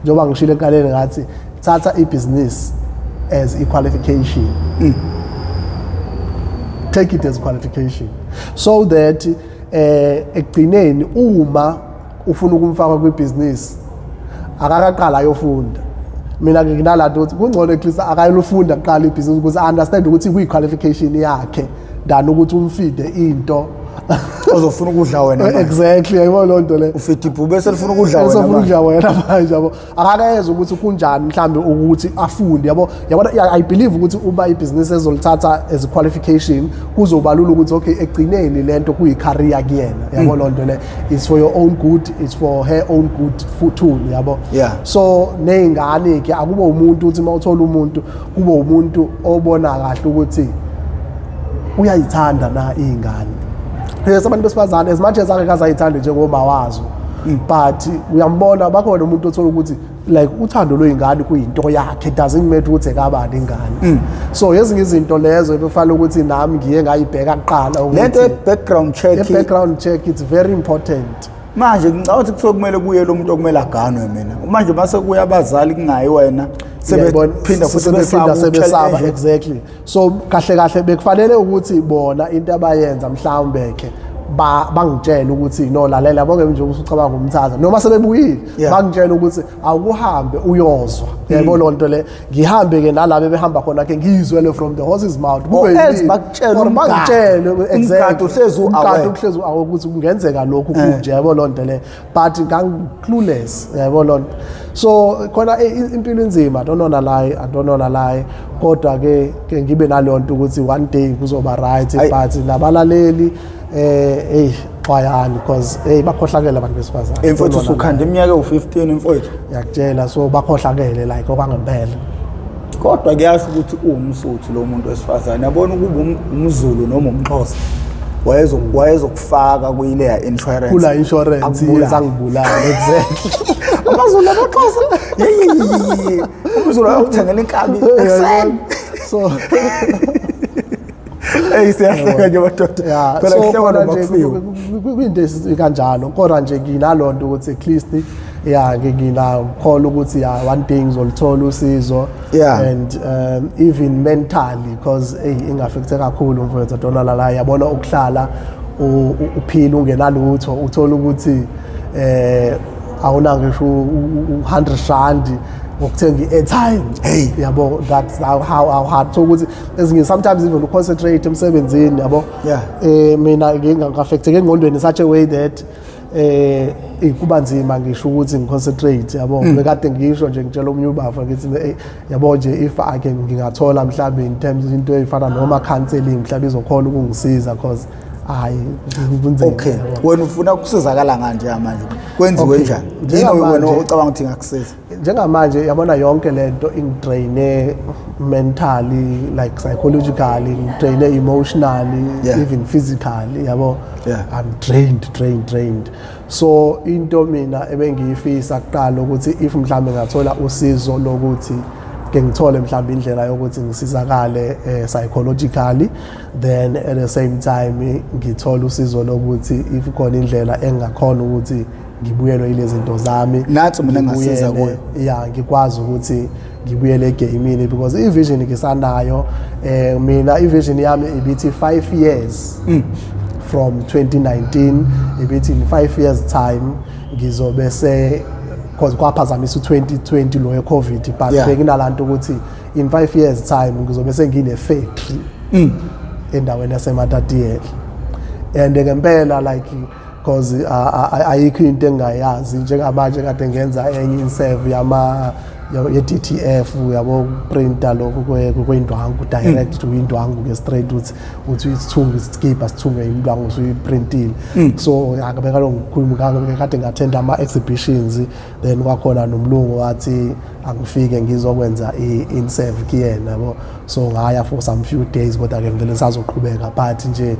njengoba ngishilo ekuqaleni, ngathi thatha ibhizinisi as i-qualification, take it as qualification, so that ekugcineni uma ufuna ukumfaka kwibhizinisi, akakaqala ayofunda. Mina ke nginalento ukuthi kungcono at least akayolufunda kuqala ibhizinisi ukuze understand ukuthi kuyi-qualification yakhe, than ukuthi umfide into. Ozofuna ukudla wena manje. Exactly, yayibona loo nto le. Ufida ibhubesi elifuna ukudla wena Esofuna manje. ukudla wena manje, yabo. Akakeze ukuthi kunjani mhlambe ukuthi afunde, yabo. Yabona, I believe ukuthi uma ibhizinisi ezolithatha as a qualification, kuzoba lula ukuthi okay, egcineni lento kuyi-career kuyena, yabo. Loo nto le, it's for your own good, it's for her own good too, yabo. So ney'ngane ke, akube umuntu uthi uma uthola umuntu, kube umuntu obona kahle ukuthi uyayithanda na iy'ngane. Yes, abantu besifazane, as much as angeke azayithande njengoma wazo, but uyambona bakhona umuntu othola ukuthi like uthando lwey'ngane kuyinto yakhe, doesn't matter ukuthi ekabani ingane. So ezinye izinto lezo ebekufanele ukuthi nami ngiye ngayibheka kuqala ukuthi Lento ye-background check. I-background check, it's very important. Manje ngicabanga ukuthi kusuke kumele kuye lo muntu okumele aganwe. Mina manje mase kuya abazali, kungayi wena, Uyayibona, sebephinda futhi sebephinda besaba sebesaba ukutshela. Exactly. So kahle kahle bekufanele ukuthi bona into abayenza mhlawumbe ke bangitshela ukuthi no, lalela, yabo ke, nje usucabanga umthatha noma sebebuyile, bangitshela ukuthi awukuhambe uyozwa, yabo loo nto le. Ngihambe ke nalabo behamba khona ke, ngiyizwele from the horse's mouth. Or else yimi. Bakutshele Or umgadi. bangitshele. Umgadi Exactly. uhlezi u-aware. Umgadi uhlezi u-aware ukuthi kungenzeka lokhu kunje, yabo loo nto le, but ngangi-clueless, yabo loo nto. So khona impilo inzima, I don't wanna lie, I don't wanna lie, kodwa ke ngibe naleyo nto ukuthi one day kuzoba right. Ayi. But nabalaleli, hey, xwayani, because hey, bakhohlakele abantu besifazane. Mfowethu, Don't wanna usukhanda iminyaka ewu-15, mfowethu. lie. Ngiyakutshela, so bakhohlakele like okwangempela. Kodwa kuyasho ukuthi uwumSuthu lo muntu wesifazane, yabona, ukuba umZulu noma umXhosa, wayezokufaka kuyileya insurance. Kula insurance. Akubulale. Yes, angibulala, exactly. AmaZulu, amaXhosa, yeyi, umZulu ayokuthengela inkabi ekuseni. So Eyi, siyahleka nje madoda. Yeah. Phela So kuhlekwa khona noma nje kufiwe. Kwinto kanjalo, kodwa nje nginaloo nto ukuthi at least, ya, nginakholwa ukuthi, ya, one day ngizoluthola usizo. And even mentally, because hey, inga-affecte kakhulu mfowethu, donala la, yabona, ukuhlala uphila ungenalutho, uthola ukuthi awuna ngisho u-100 rand ngokuthenga i-airtime. Hey. Yabo, that's how hard. So ukuthi ezinye sometimes even uconcentrate emsebenzini, yabo. Mina nginga-affecteka engqondweni in such a way that kuba nzima ngisho ukuthi ngiconcentrate, yabo. Bekade ngisho nje, ngitshela omunye ubaba ngithi, yabo nje, if I can, ngingathola mhlawumbe in terms into ey'fana noma counseling mhlawumbe izokhona ukungisiza, cause hayi, kunzima. Okay. Yabo. Wena ufuna ukusizakala nganje manje, kwenziwe Okay. njani? Yini wena ocabanga ukuthi ingakusiza? Njengamanje, yabona, yonke lento ingidraine mentally, like psychologically, ngidraine emotionally, even physically, yabo. I'm drained, drained, drained. So into mina ebengiyifisa kuqala ukuthi if mhlambe ngathola usizo lokuthi ke ngithole mhlawumbe indlela yokuthi ngisizakale psychologically, then at the same time ngithole usizo lokuthi if khona indlela engakhona ukuthi ngibuyelwe yilezi zinto zami. Nathi mina engasiza kuyo. Ya, ngikwazi ukuthi ngibuyele egamini, because i-vision ngisanayo. Mina i-vision yami ibithi 5 years from 2019, ibithi in 5 years time ngizobe se, because kwaphazamisa u-2020 lo we-COVID, but benginalanto ukuthi in 5 years time ngizobe sengine factory endaweni yaseMatatiyela. And ngempela, like, because ayikho into engingayazi njengamanje, kade ngenza enye inserve yama ye-DTF, yabo, printer lokhu kweyindwangu, direct to indwangu ke, straight, uthi isithungu, isikibha sithungwe indwangu usuyiprintile. So akabeka ngikhuluma kade ngattenda ama-exhibitions, then kwakhona nomlungu wathi angifike ngizokwenza i-inserve kuyena, yabo. So ngaya for some few days, kodwa-ke ngivele sazoqhubeka, but nje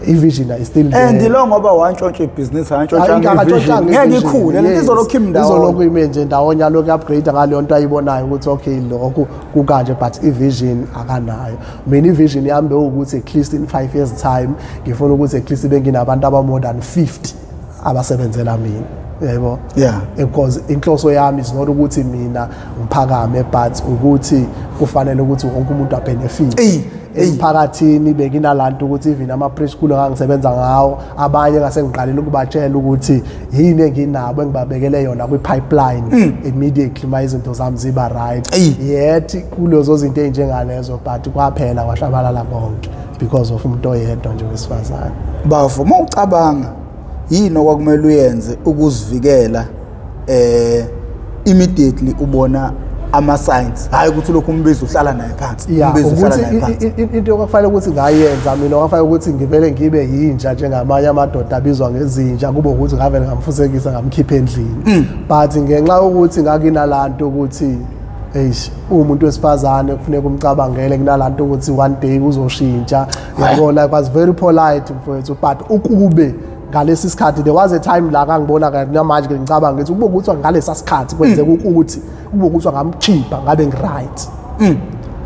i-vision is still there. And lo ngoba wantshontsha ibhizinisi, akantshontsha Akantshontsha. i-vision, ngeke ikhule lento, izolokhu imi ndawonye. Izolokhu ime nje ndawonye, alokhu upgrade ngaleyo nto ayibonayo ukuthi okay, lokhu kukanje, but i-vision akanayo. Mina i-vision yami bewukuthi at least in 5 years time ngifuna ukuthi at least benginabantu aba more than 50 abasebenzela mina, yebo. Because inhloso yami is not ukuthi mina ngiphakame, but ukuthi kufanele ukuthi wonke umuntu abenefit Eyi, eyi. Emphakathini benginalanto ukuthi even ama-preschool engangisebenza ngawo, abanye ngase ngiqalile ukubatshela ukuthi yini enginabo engibabekele yona kwi-pipeline immediately uma izinto zami ziba right. Eyi. Yet kulezo zinto ey'njengalezo, but kwaphela, kwashabalala konke, Because of umuntu oyedwa nje wesifazane. Bafo, uma ucabanga, yini okwakumele uyenze ukuzivikela immediately ubona ama signs, hayi ukuthi lokhu umbizo uhlala naye phansi, umbizo uhlala ukuthi naye phansi? Into okwakufanele ukuthi ngayenza mina, kwakufanele ukuthi ngivele ngibe yinja njengamanye amadoda abizwa ngezinja, kube ukuthi ngavele ngamfusekisa, ngamkhipha endlini. But ngenxa yokuthi ngakinalanto ukuthi eish, umuntu wesifazane kufuneka umcabangele, kunalanto ukuthi one day uzoshintsha, yabo. Like, was very polite, mfowethu, but ukube ngalesi sikhathi, there was a time la kangibona kanti namanje ke ngicabanga ngithi kube ukuthi ngalesa sikhathi kwenzeka ukuthi kube ukuthi ngamkhipha, ngabe ngi-right,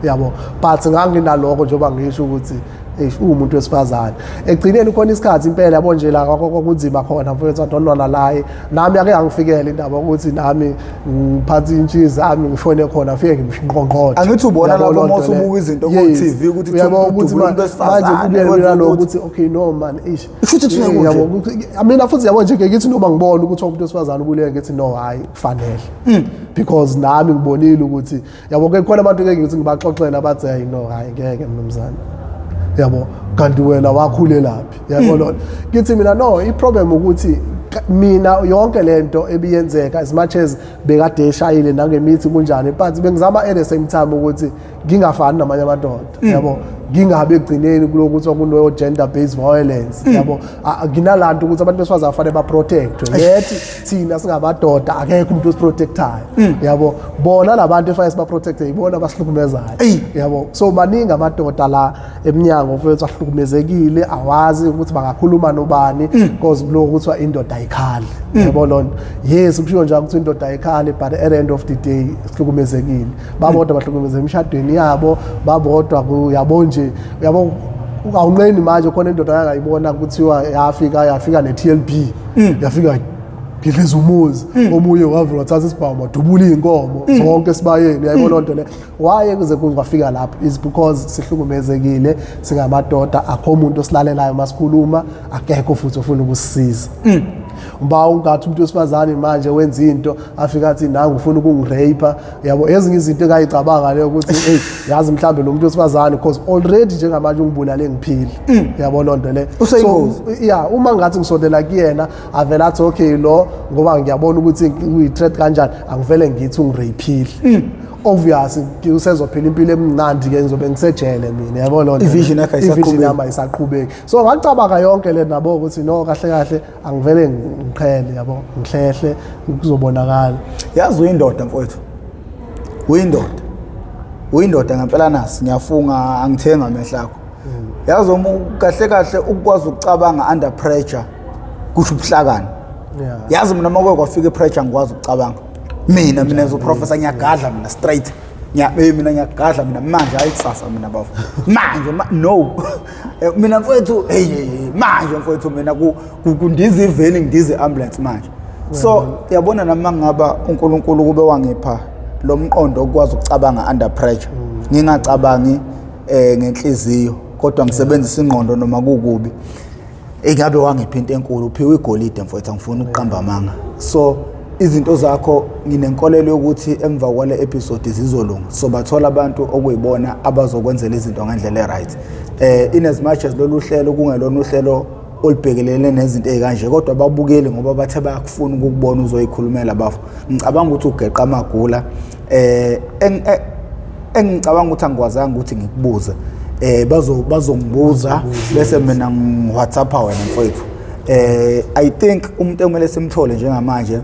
yabo. But nganginalokho njengoba ngisho ukuthi eish, uwumuntu wesifazane. Ekugcineni khona isikhathi impela, yabo nje, la kwakunzima khona, mfowethu, I don't wanna lie. Nami ake yangifikela indaba ukuthi nami ngiphathe intshi zami, ngifone khona, fike ngimnqonqothe. Angithi ubona lapho uma usubuka izinto ku-TV ukuthi uyabo kuthiwa ukuthi udubula umuntu wesifazane, manje kube wenza mina lo ukuthi- ukuthi okay, no man, eish. Kusho ukuthi kusuke kunje. Yabo, mina futhi, yabo nje, ngithi noma ngibona ukuthi umuntu wesifazane ubulewe, ngithi no, hayi, kufanele, because nami ngibonile ukuthi, yabo ke, khona abantu ke ngithi ngibaxoxela, bathi hayi, no, hayi, ngeke mnumzane, yabo, kanti wena wakhulelaphi, yabo lona. Ngithi mina no, i-problem ukuthi mina yonke lento ebiyenzeka, as much as bekade eshayile nangemithi kunjani, but bengizama at the same time ukuthi ngingafani namanye amadoda, yabo, ngingabi ekugcineni kulokuthi kuno gender based violence, yabo. Nginalanto ukuthi abantu besifazane kufanele baprotectwe, yet thina singamadoda akekho umuntu osiprotectayo, yabo. Bona labantu efanele sibaprotecte yibona abasihlukumezayo, yabo. So maningi amadoda la eminyango, mfowethu, ahlukumezekile, awazi ukuthi bangakhuluma nobani, because kuloko kuthiwa indoda ayikhali, yabo lona. Yes, kushiwo njalo ukuthi indoda ayikhali, but at the end of the day sihlukumezekile. Babodwa bahlukumezeke emshadweni yabo, babodwa yabo nje, yabo, awunqeni manje khona indoda angayibona kuthiwa yafika ne-TLB, yafika gidliza umuzi, omunye wavula wathatha isibhamu wadubula iy'nkomo zonke esibayeni, uyayibona loo nto le. Why kuze kungafika lapho is because sihlukumezekile singamadoda, akho umuntu osilalelayo masikhuluma, akekho futhi ofuna ukusisiza. Uba ungathi umuntu wesifazane manje wenza into, afika athi nangu ufuna ukungirape, yabo, ezinye izinto engayicabanga leyo ukuthi hey, yazi mhlambe lo muntu wesifazane, because already njengamanje ungibulale ngiphile, yabo loo nto le. Useyingozi. So yeah, uma ngathi ngisondela kuyena, avela athi okay, lo ngoba ngiyabona ukuthi uyi-threat kanjani, angivele ngithi ungiraphile. Obvious usezophila impilo emnandi ke, ngizobe ngisejele mina, yabo loo nto. I-vision yakhe I-vision ayisaqhubeki. yami ayisaqhubeki. So ngacabanga yonke le nabo ukuthi no, kahle kahle angivele ngiqhele, yabo, ngihlehle, kuzobonakala. Yazi uyindoda, mfowethu, uyindoda, uyindoda ngempela. Nasi ngiyafunga, angithenga amehlo akho. Yazi uma kahle kahle ukwazi ukucabanga under pressure kusho ubuhlakani. Yazi mina uma kuke kwafika i-pressure, ngikwazi ukucabanga mina as uprofessor ngiyagadla mina straight. Mina ngiyagadla mina manje, hayi kusasa mina bafo, manje no. Mina mfowethu, hey, hey, hey, manje mfowethu mina kundiza iveni, ngindiza i-ambulance manje. So yabona nami ngaba uNkulunkulu kube wangipha lo mqondo okwazi ukucabanga under pressure, ngingacabangi ngenhliziyo kodwa ngisebenzisa ingqondo noma kukubi, ingabe wangipha into enkulu. Uphiwe igolide, mfowethu, angifuni ukuqamba amanga. So izinto zakho nginenkolelo yokuthi emva kwale episode zizolunga, so bathola abantu okuyibona abazokwenzela izinto ngendlela e-right. In as much as lolu hlelo kungelona uhlelo olubhekelene nezinto ey'kanje, kodwa babukeli ngoba bathe bayakufuna ukukubona uzoyikhulumela, bafo. Ngicabanga ukuthi ugeqa amagula engicabanga ukuthi angikwazanga ukuthi ngikubuze, bazongibuza bese mina ngi-WhatsApp wena, mfowethu. I think umuntu ekumele simthole njengamanje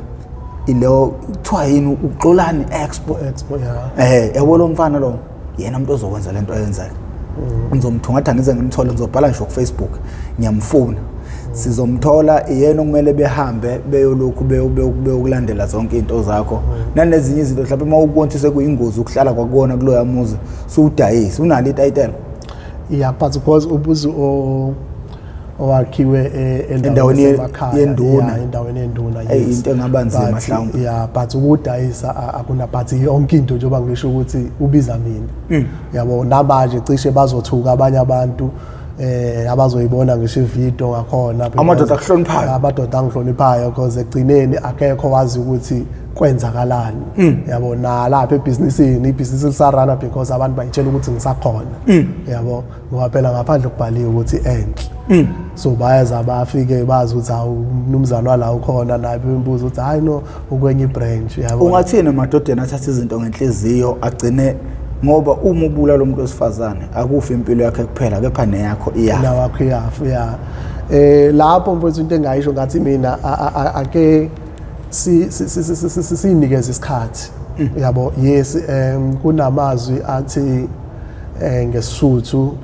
ilo kuthiwa yini, uXolani Expo. Expo, yeah. Yabo lo mfana lo, yena umuntu ozokwenza lento ayenzayo. Ngizomthungatha ngize ngimthole, ngizobhala ngisho ku Facebook, ngiyamfuna. Sizomthola, iyena okumele behambe beyolokhu beyokulandela zonke izinto zakho nanezinye izinto. Mhlawumbe uma ukubona ukuthi sekuyingozi ukuhlala kwakubona kuloya muzi, suwudayise, unalo itayitela? Yeah, but because ubuzi owakhiwe endaweni yasemakhaya, yenduna. Yeah, endaweni yenduna. Eyi, Yes. into engaba nzima mhlawumbe. Yeah, but ukudayisa akuna, but yonke into njengoba ngisho ukuthi ubiza mina, yabo, namanje cishe bazothuka abanye abantu. Abazoyibona ngisho ivideo ngakhona because- Amadoda akuhloniphayo. Amadoda angihloniphayo, because ekugcineni akekho wazi ukuthi kwenzakalani, yabo. Nalapha ebhizinisini, ibhizinisi lisarana because abantu bayitshela ukuthi ngisakhona, yabo, ngoba phela ngaphandle kubhaliwe ukuthi enhle. So bayeza bafike bazi ukuthi hawu, umnumzane wala ukhona, naye bembuza ukuthi hayi no, ukwenye ibranch, yabo. Ungathini emadodeni athatha izinto ngenhliziyo agcine? Ngoba uma ubulala umuntu wesifazane, akufi impilo yakhe kuphela, kepha neyakho iyafa. Nawakho iyafa, ya. Lapho mfowethu, into engayisho ngathi mina ake sinikeze isikhathi, yabo. Yes, kunamazwi athi ngeSuthu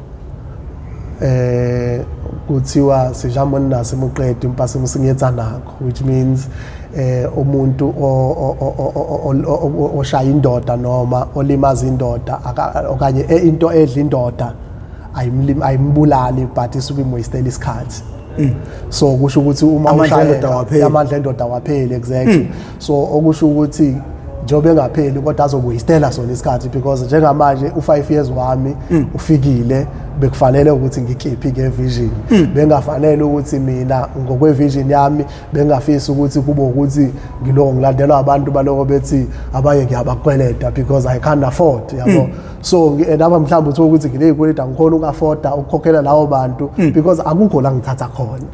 kuthiwa "Seja monna se mo qete empa se mo senyetsa nako," which means umuntu oshaya indoda noma olimaza indoda okanye into edla indoda ayimbulali, but isuke imwastela isikhathi. So kusho ukuthi uma Amandla endoda awapheli. Amandla endoda awapheli, exactly. So okusho ukuthi njengoba engapheli, kodwa azobuyistela sona isikhathi, because njengamanje u-5 years wami ufikile. Bekufanele ukuthi ngikhiphe nge-vision, bengafanele ukuthi mina ngokwe-vision yami bengafisi ukuthi kube ukuthi ngiloko ngilandelwa abantu baloko bethi abanye ngiyabakweleta because I can't afford, yabo. So and aba mhlawumbe uthola ukuthi nginey'kweleti, angikhona uku-afforda ukukhokhela labo bantu because akukho la ngithatha khona.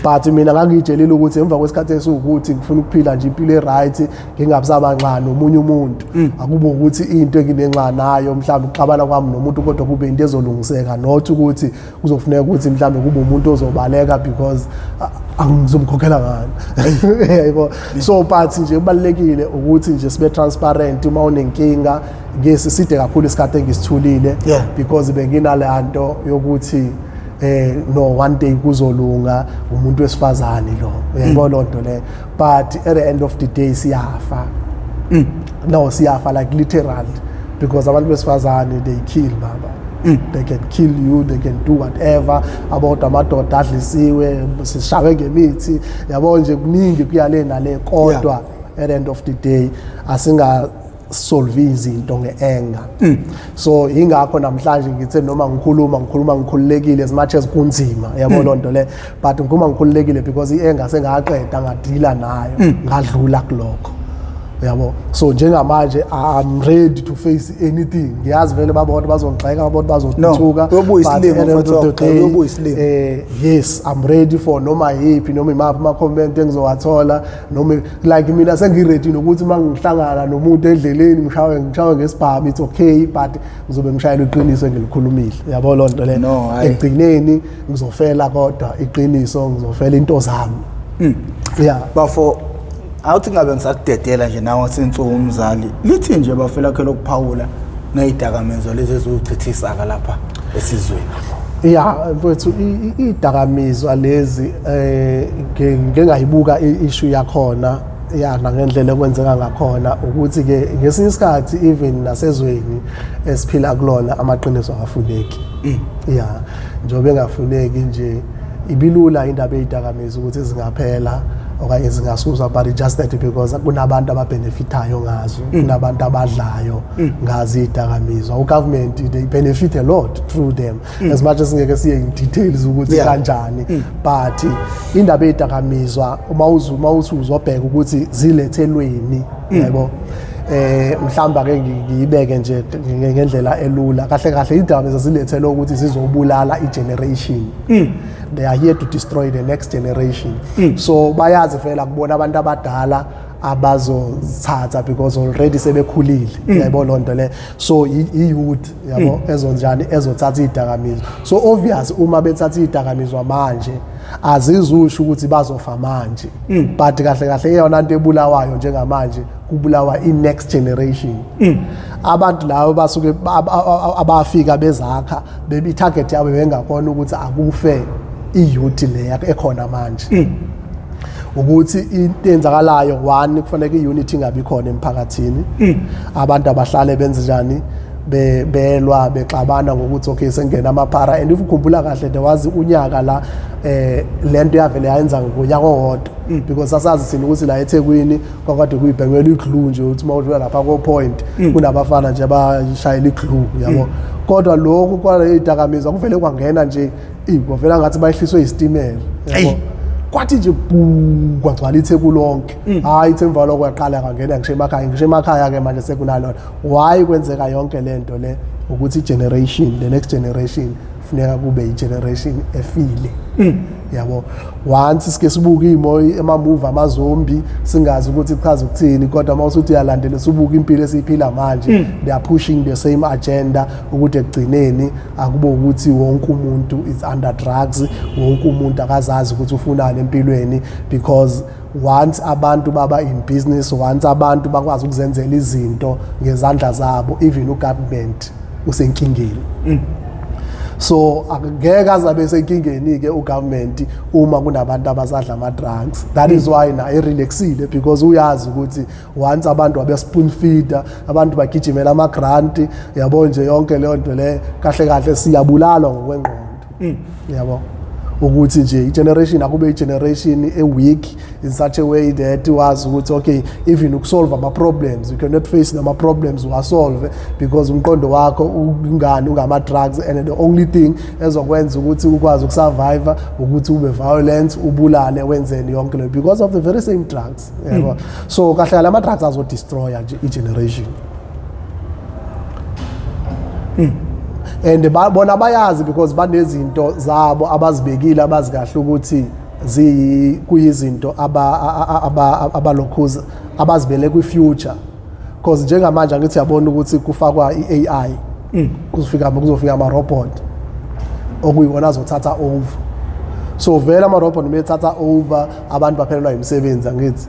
But mina ngangiyitshelile ukuthi emva kwesikhathi esiwukuthi ngifuna ukuphila nje impilo e-right, ngingabisabanxa nomunye umuntu. Akube ukuthi into enginenxa nayo mhlawumbe ukuxabana kwami nomuntu, kodwa kube into ezolungiseka, not ukuthi kuzofuneka ukuthi mhlawumbe kube umuntu ozobaleka because angizomkhokhela ngani, yebo. So but nje kubalulekile ukuthi nje sibe transparent uma unenkinga. Ngesiside kakhulu isikhathi engisithulile because benginale nto yokuthi no, one day kuzolunga, umuntu wesifazane lo, uyayibona loo nto le. But at the end of the day siyafa, no, siyafa like literally, because abantu besifazane, they kill, baba. They can kill you, they can do whatever. Abodwa amadoda adlisiwe, sishawe ngemithi, yabo nje, kuningi kuyale nale. Kodwa at the end of the day asinga solve izinto nge-anger. So ingakho namhlanje ngithe noma ngikhuluma ngikhululekile, as much as kunzima, yabo loo nto le, but ngikhuluma ngikhululekile because i-anger sengaqeda ngadila nayo, ngadlula kulokho, yabo. So njengamanje I'm ready to face anything. Ngiyazi vele babona bazongigxeka, babona bazothuka. Uyobuya isilima, mfowethu, uyobuya isilima. Yes, I'm ready for noma yiphi, noma imaphi ama-comment engizowathola, noma like mina sengiready nokuthi uma ngihlangana nomuntu endleleni ngishawe ngesibhamu, it's okay, but ngizobe ngishayela iqiniso engilikhulumile, yabo loo nto le. No, hhayi. Ekugcineni ngizofela kodwa iqiniso, ngizofela into zami, yeah. Bafo, awuthi ngabe ngisakudedela nje nawe sinsuku umzali, lithi nje bafo lakhe lokuphawula ney'dakamizwa lezi eziwuchithisa-ka lapha esizweni. Ya mfowethu, idakamizwa lezi, ngingayibuka i-issue yakhona ya nangendlela ekwenzeka ngakhona, ukuthi ke ngesinye isikhathi even nasezweni esiphila kulona amaqiniso awafuneki, ya. Njengoba engafuneki nje, ibilula indaba ey'dakamizwa ukuthi zingaphela okanye zingasuswa, but it's just that because kunabantu ababenefitayo ngazo, kunabantu abadlayo ngazo iy'dakamizwa. Ugovernment, they benefit a lot through them, as much as ngeke siye in details ukuthi kanjani, but indaba ey'dakamizwa uma uthi uzobheka ukuthi zilethelweni, yabo, mhlawumbe ake ngiyibeke nje ngendlela elula. Kahle kahle idakamizwa zilethelwe ukuthi zizobulala i-generation. They are here to destroy the next generation. So bayazi vele akubona abantu abadala abazothatha because already sebekhulile, yayibona loo nto le. So i-youth, yabo, ezonjani ezothatha iy'dakamizwa. So obvious uma bethatha iy'dakamizwa manje, azizusho ukuthi bazofa manje, but kahle kahle eyona nto ebulawayo njengamanje kubulawa i-next generation. Abantu labo basuke abafika bezakha bebi target yabo bengakhona ukuthi akufe i-youth le ekhona manje. Ukuthi into eyenzakalayo, one, kufanele i-unity ingabi khona emphakathini. Abantu abahlale benze njani, belwa, bexabana ngokuthi okay, sengena amaphara. And if ukhumbula kahle, there was unyaka la lento yavele yayenza ngonyaka owodwa, because asazi thina ukuthi la eThekwini kwakade kuyibhengela iglue nje, ukuthi uma udlula lapha ko point kunabafana nje abashayela iglue, yabo. Kodwa lokhu kwaleyidakamizwa kuvele kwangena nje, kwavela ngathi bayehliswe isitimela, yabo. Kwathi nje bu, kwagcwala iTheku lonke. Hayi, ithi emva lokho yaqala kwangena ngisho emakhaya, ngisho emakhaya-ke manje sekunalona. Why kwenzeka yonke le nto le? Ukuthi i-generation, the next generation funeka kube i-generation efile, yabo. Once sike sibuke imo ema-movie ama-zombie, singazi ukuthi kuchaza ukuthini, kodwa uma usuthi uyalandela, usubuka impilo esiyiphila manje, they are pushing the same agenda, ukuthi ekugcineni akube ukuthi wonke umuntu is under drugs, wonke umuntu akazazi ukuthi ufunani empilweni, because once abantu baba in business, once abantu bakwazi ukuzenzela izinto ngezandla zabo, even ugovernment usenkingeni. So angeke azabe senkingeni-ke ugovernment uma kunabantu abasadla ama-drugs. That is why na erelaxile, because uyazi ukuthi once abantu abe-spoon feeder, abantu bagijimela ama-grant, yabo nje, yonke leyo nto le, kahle kahle siyabulalwa ngokwengqondo, yabo, ukuthi nje i-generation akube i-generation e-weak in such a way that wazi ukuthi okay, even ukusolve ama-problems, you cannot face nama-problems uwasolve because umqondo wakho ungani ungama-drugs, and the only thing ezokwenza ukuthi ukwazi ukusurvive ukuthi ube violent, ubulale, wenzeni, yonke leyo, because of the very same drugs, yabo. So kahle kahle ama-drugs azodestroya nje i-generation, and bona bayazi because banezinto zabo abazibekile, abazi kahle ukuthi kuyizinto abalokhuza abazibele kwi-future, because njengamanje angithi yabona ukuthi kufakwa i-AI, kuzofika ama-robot okuyiwona azothatha over. So vele ama-robot uma ethatha over, abantu baphelelwa imisebenzi, angithi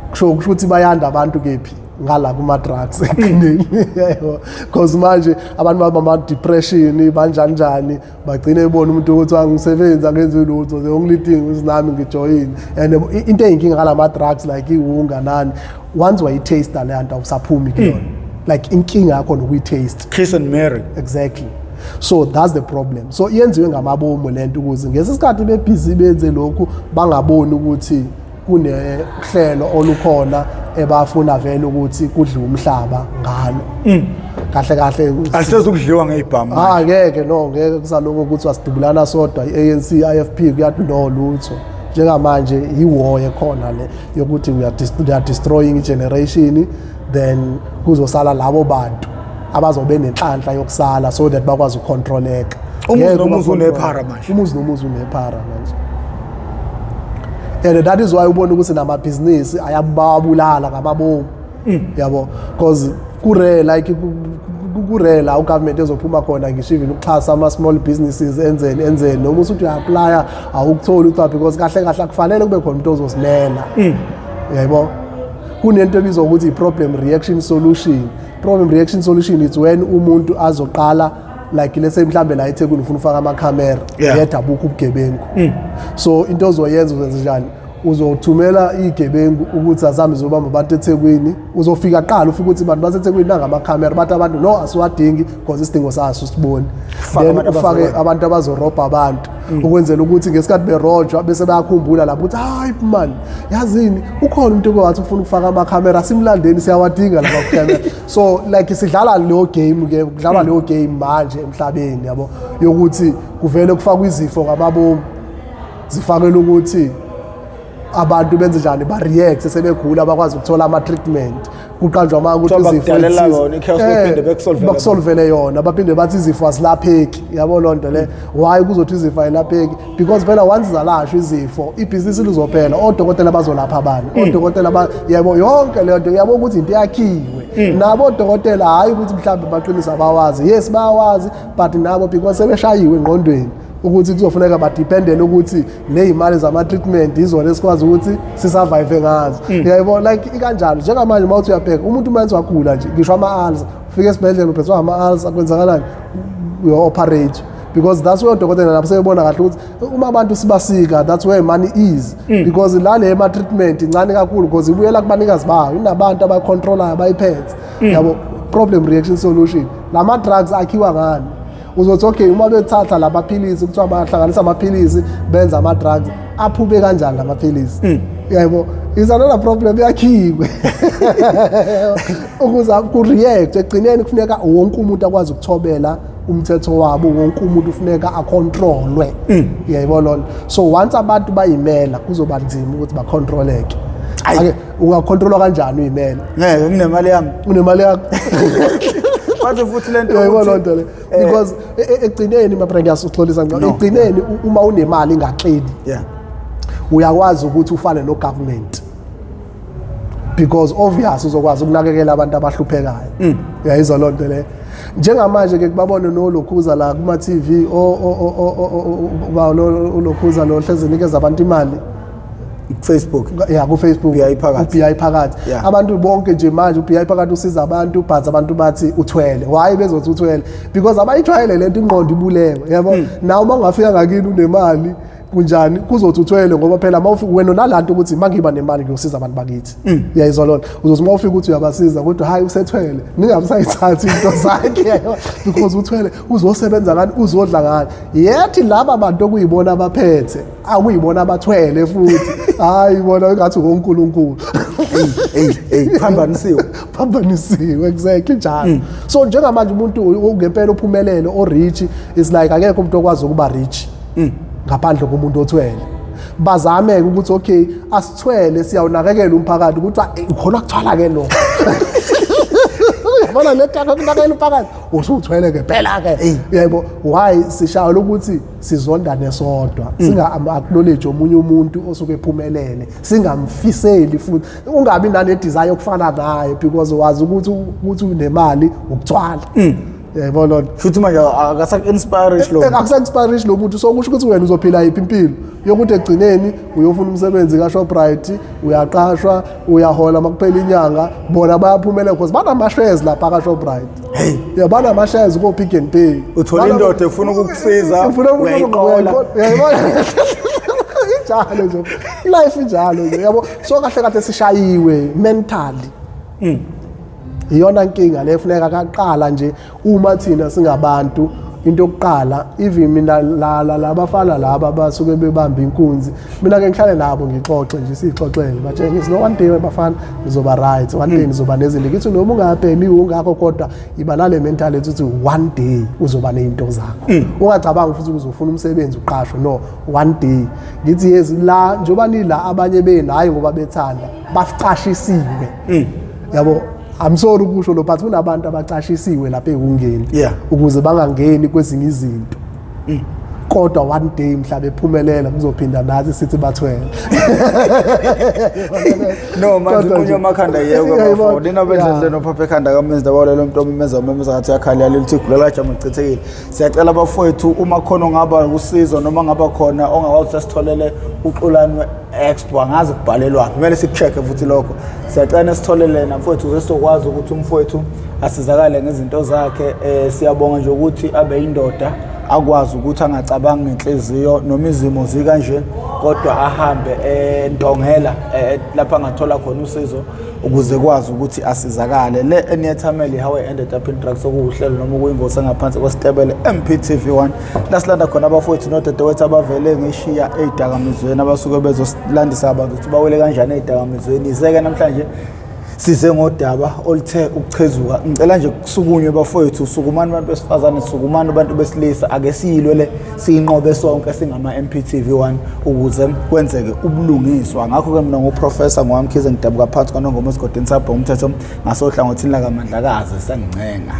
kusho ukuthi bayanda abantu kephi ngala kuma-drugs ekugcineni, yebo, because manje abantu baba ama-depression, banjani njani, bagcine bebona umuntu ukuthi angisebenzi, angenzi lutho, the only thing is nami ngijoyine. And into eyinkinga ngalama drugs, like iwunga nani, once wayitaste leya nto, awusaphumi kuyona. Like inkinga yakho nokuyitaste. Kiss and marry. Exactly, so that's the problem. So iyenziwe ngamabomu lento ukuze ngesikhathi bebhizi benze lokhu, bangaboni ukuthi kunehlelo olukhona ebafuna vele ukuthi kudliwe umhlaba ngalo kahle kahle. Asezukudliwa ngezibhamu. Ah, ngeke, no, ngeke kusaloko ukuthi wasidubulana sodwa, i-ANC, i-IFP, kuyathi no, lutho. Njengamanje i-war ekhona le yokuthi we are destroying i-generation, then kuzosala labo bantu abazobe nenhlanhla yokusala so that bakwazi ukucontroleka. Umuzi Ngeke nomuzi ubacontrol. unephara manje. Umuzi nomuzi unephara manje, and that is why ubona ukuthi namabhizinisi ayababulala ngamabomu, yabo, because kure like kure la ugovernment ezophuma khona, ngisho even ukuxhasa ama-small businesses, enzeni enzeni, noma usuthi uya-applya awukutholi uca, because kahle kahle akufanele kube khona umuntu ozosimela, yaybo. Kunento ebizwa ukuthi i-problem reaction solution. Problem reaction solution is when umuntu azoqala, like let's say mhlambe la eThekwini ufuna ufaka amakhamera, yedwa abukho ubugebengu. So into ozoyenza, uzenze njani? Uzothumela iy'gebengu ukuthi azihambe zobamba abantu eThekwini. Uzofika qala ufike ukuthi abantu baseThekwini nangamakhamera, bathi abantu no, asiwadingi because isidingo saso siboni. Faka Then abantu ufake abantu abazorobha abantu, ukwenzela ukuthi ngesikhathi berojwa bese bayakhumbula lapho ukuthi hayi man, yazini, ukhona umuntu owathi ufuna ukufaka amakhamera, simlandeni, siyawadinga lama camera. So like sidlala leyo game ke, kudlalwa leyo game manje emhlabeni, yabo, yokuthi kuvele kufakwe izifo ngamabomu, zifakele ukuthi abantu benze njani, ba-react sebegula, bakwazi ukuthola ama-treatment, kuqanjwa amanga ukuthi Kuthiwa izifo bakudalela ezithize- yona i-chaos, baphinde bekusolvele. Bakusolvele yona, baphinde bathi izifo azilapheki, yabo loo nto le. Why kuzothi izifo ayilapheki? Because phela once zalashwa izifo, ibhizinisi lizophela, odokotela bazolapha abantu, odokotela yabo, yonke leyo nto, yabo, ukuthi into yakhiwe nabo odokotela, hhayi ukuthi mhlawumbe baqinise abawazi. Yes, bayawazi, but nabo because sebeshayiwe engqondweni ukuthi kuzofuneka badependele ukuthi ley'mali zama-treatment izona esikwazi ukuthi sisurvive ngazo, uyayibona. Like ikanjalo njengamanje, uma uthi uyabheka umuntu uma enze wagula nje, ngisho ama-ulcer, ufike esibhedlela uphethwe ama-ulcer, kwenzakalani? Uyo-operate, because that's where odokotela nabo sebebona kahle ukuthi uma abantu sibasika, that's where money is, because la le ma-treatment incane kakhulu because ibuyela kubanikazi bayo, inabantu abayicontrolayo, abayiphethe, yabo. Problem reaction solution, lama drugs akhiwa ngani? Uzothi okay, uma bethatha la maphilisi, kuthiwa bahlanganisa amaphilisi benza ama-drugs, aphume kanjani la maphilisi, yabo? Is another problem yakhiwe ukuze ku-react. Ekugcineni kufuneka wonke umuntu akwazi ukuthobela. Umthetho wabo, wonke umuntu ufuneka acontrolwe. Uyayibona lona? So once abantu bayimela, kuzoba nzima ukuthi bacontroleke. Ayi. Ake ungacontrolwa kanjani uyimela? Ngeke, nginemali yami. Unemali yakho. Bathi futhi lento Uyayibona ukuthi, loo nto le? Because ekugcineni, mabra, ngiyasuxolisa ncane. No. Ekugcineni, uma unemali ingaxeli, uyakwazi ukuthi ufane no-government, because obvious uzokwazi ukunakekela abantu abahluphekayo. Uyayizwa loo nto le? Njengamanje ke kubabone nolokhuza la kuma-TV, uba ulokhuza lo hlezi nikeza abantu imali. Facebook. Ya, ku-Facebook. BI phakathi. U-BI phakathi. Abantu bonke nje manje u-BI phakathi usiza abantu, but abantu bathi uthwele. Why bezothi uthwele? Because abayijwayele lento, ingqondo ibulewe, yabo. Nawe uma ungafika ngakini unemali kunjani, kuzothi uthwele, ngoba phela uma ufika wena unalanto ukuthi uma ngiba nemali ngiyosiza abantu bakithi. Uyayizwa lona? Uzothi uma ufika ukuthi uyabasiza, kodwa hayi, usethwele, ningabe usayithathi into zakhe, yayibona? Because uthwele, uzosebenza ngani, uzodla ngani? Yethi laba bantu okuyibona abaphethe, akuyibona abathwele futhi, hayi bona engathi ngonkulunkulu. Hey hey, phambanisiwe. Phambanisiwe, exactly, njalo. So njengamanje umuntu ngempela uphumelele, o-rich, is like akekho umuntu okwazi ukuba rich ngaphandle komuntu othwele. Bazame-ke ukuthi okay, asithwele, siyawunakekela umphakathi, ukuthi ukhona kuthwala-ke lo, uyabona le nto yokunakekela umphakathi, usuthwele-ke phela-ke, yebo. Why sishayela ukuthi sizondane sodwa, singa-acknowledge omunye umuntu osuke ephumelele, singamfiseli futhi, ungabi nale desire yokufana naye, because wazi ukuthi unemali ukuthwala, yayibona loo nto? Futhi manje akasaku-inspire lo. Akusa-inspire lo muntu. So kusho ukuthi wena uzophila yiphi impilo yokuthi ekugcineni uyofuna umsebenzi ka-Shoprite, uyaqashwa, uyahola, makuphela inyanga bona bayaphumelela because banama-shares lapha ka-Shoprite. Hey. Ya, banama-shares ko-Pick n Pay. Uthola indoda efuna ukukusiza, uyayiqola. Uyayibona, injalo nje life, injalo nje, yabo. So kahle kahle sishayiwe mentally, iyona nkinga le. Funeka kaqala nje uma thina singabantu, into yokuqala, even mina la la labafana laba basuke bebamba inkunzi, mina ke ngihlale nabo ngixoxe nje, sixoxele, batshenge ngithi, "No, one day bafana nizoba right, one day nizoba nezinto." Ngithi noma ungabhemi ungakho, kodwa iba nale mentality ukuthi one day uzoba nezinto zakho. Ungacabangi futhi uzofuna umsebenzi uqashwe, no, one day. Ngithi yezi la njengoba nila, abanye benu hayi ngoba bethanda, bacashisiwe, yabo. I'm sorry ukusho lo, but kunabantu abacashisiwe lapha ehungeni ukuze bangangeni kwezinye izinto, kodwa one day mhla bephumelela kuzophinda nathi sithi bathwele. No manje Kodwa uqunywa nje- amakhanda yeko. Uyayibona? Bafo lina bendlela nophapha ekhanda kamenzi dabawulela umuntu omemeza umemeza ngathi uyakhala lithi igulela jama lichithekile. Siyacela abafowethu, uma khona ongaba usizo noma ngaba khona ongakwazi ukuthi asitholele uXolani Expo, angazi kubhalelwaphi, kumele sikucheck futhi lokho. Siyacela nesitholele yena mfowethu ukuze sizokwazi ukuthi umfowethu asizakale ngezinto zakhe. Siyabonga nje ukuthi abe indoda, akwazi ukuthi angacabangi ngenhliziyo noma izimo zikanje, kodwa ahambe endongela lapha angathola khona usizo ukuze kwazi ukuthi asizakale. Le eniyethamele, How I Ended Up in Drugs, okuwuhlelo noma okuyingosi engaphansi kwesitebele MPTV 1, la silanda khona abafowethu nodadewethu abavele ngeshiya ey'dakamizweni, abasuke bezosilandisa abantu ukuthi bawele kanjani ey'dakamizweni. Ize-ke namhlanje size ngodaba oluthe ukuchezuka. Ngicela nje kusukunywe bafowethu, sukumani abantu besifazane, sukumani abantu besilisa, ake siyilwe le, siyinqobe sonke singama-MPTV 1 ukuze kwenzeke ubulungiswa. Ngakho-ke mina nguprofessor ngowamkhize, ngidabuka phansi kwaNongoma esigodini sabho umthetho ngasohlangothini lakaMandlakazi. Sengincenga.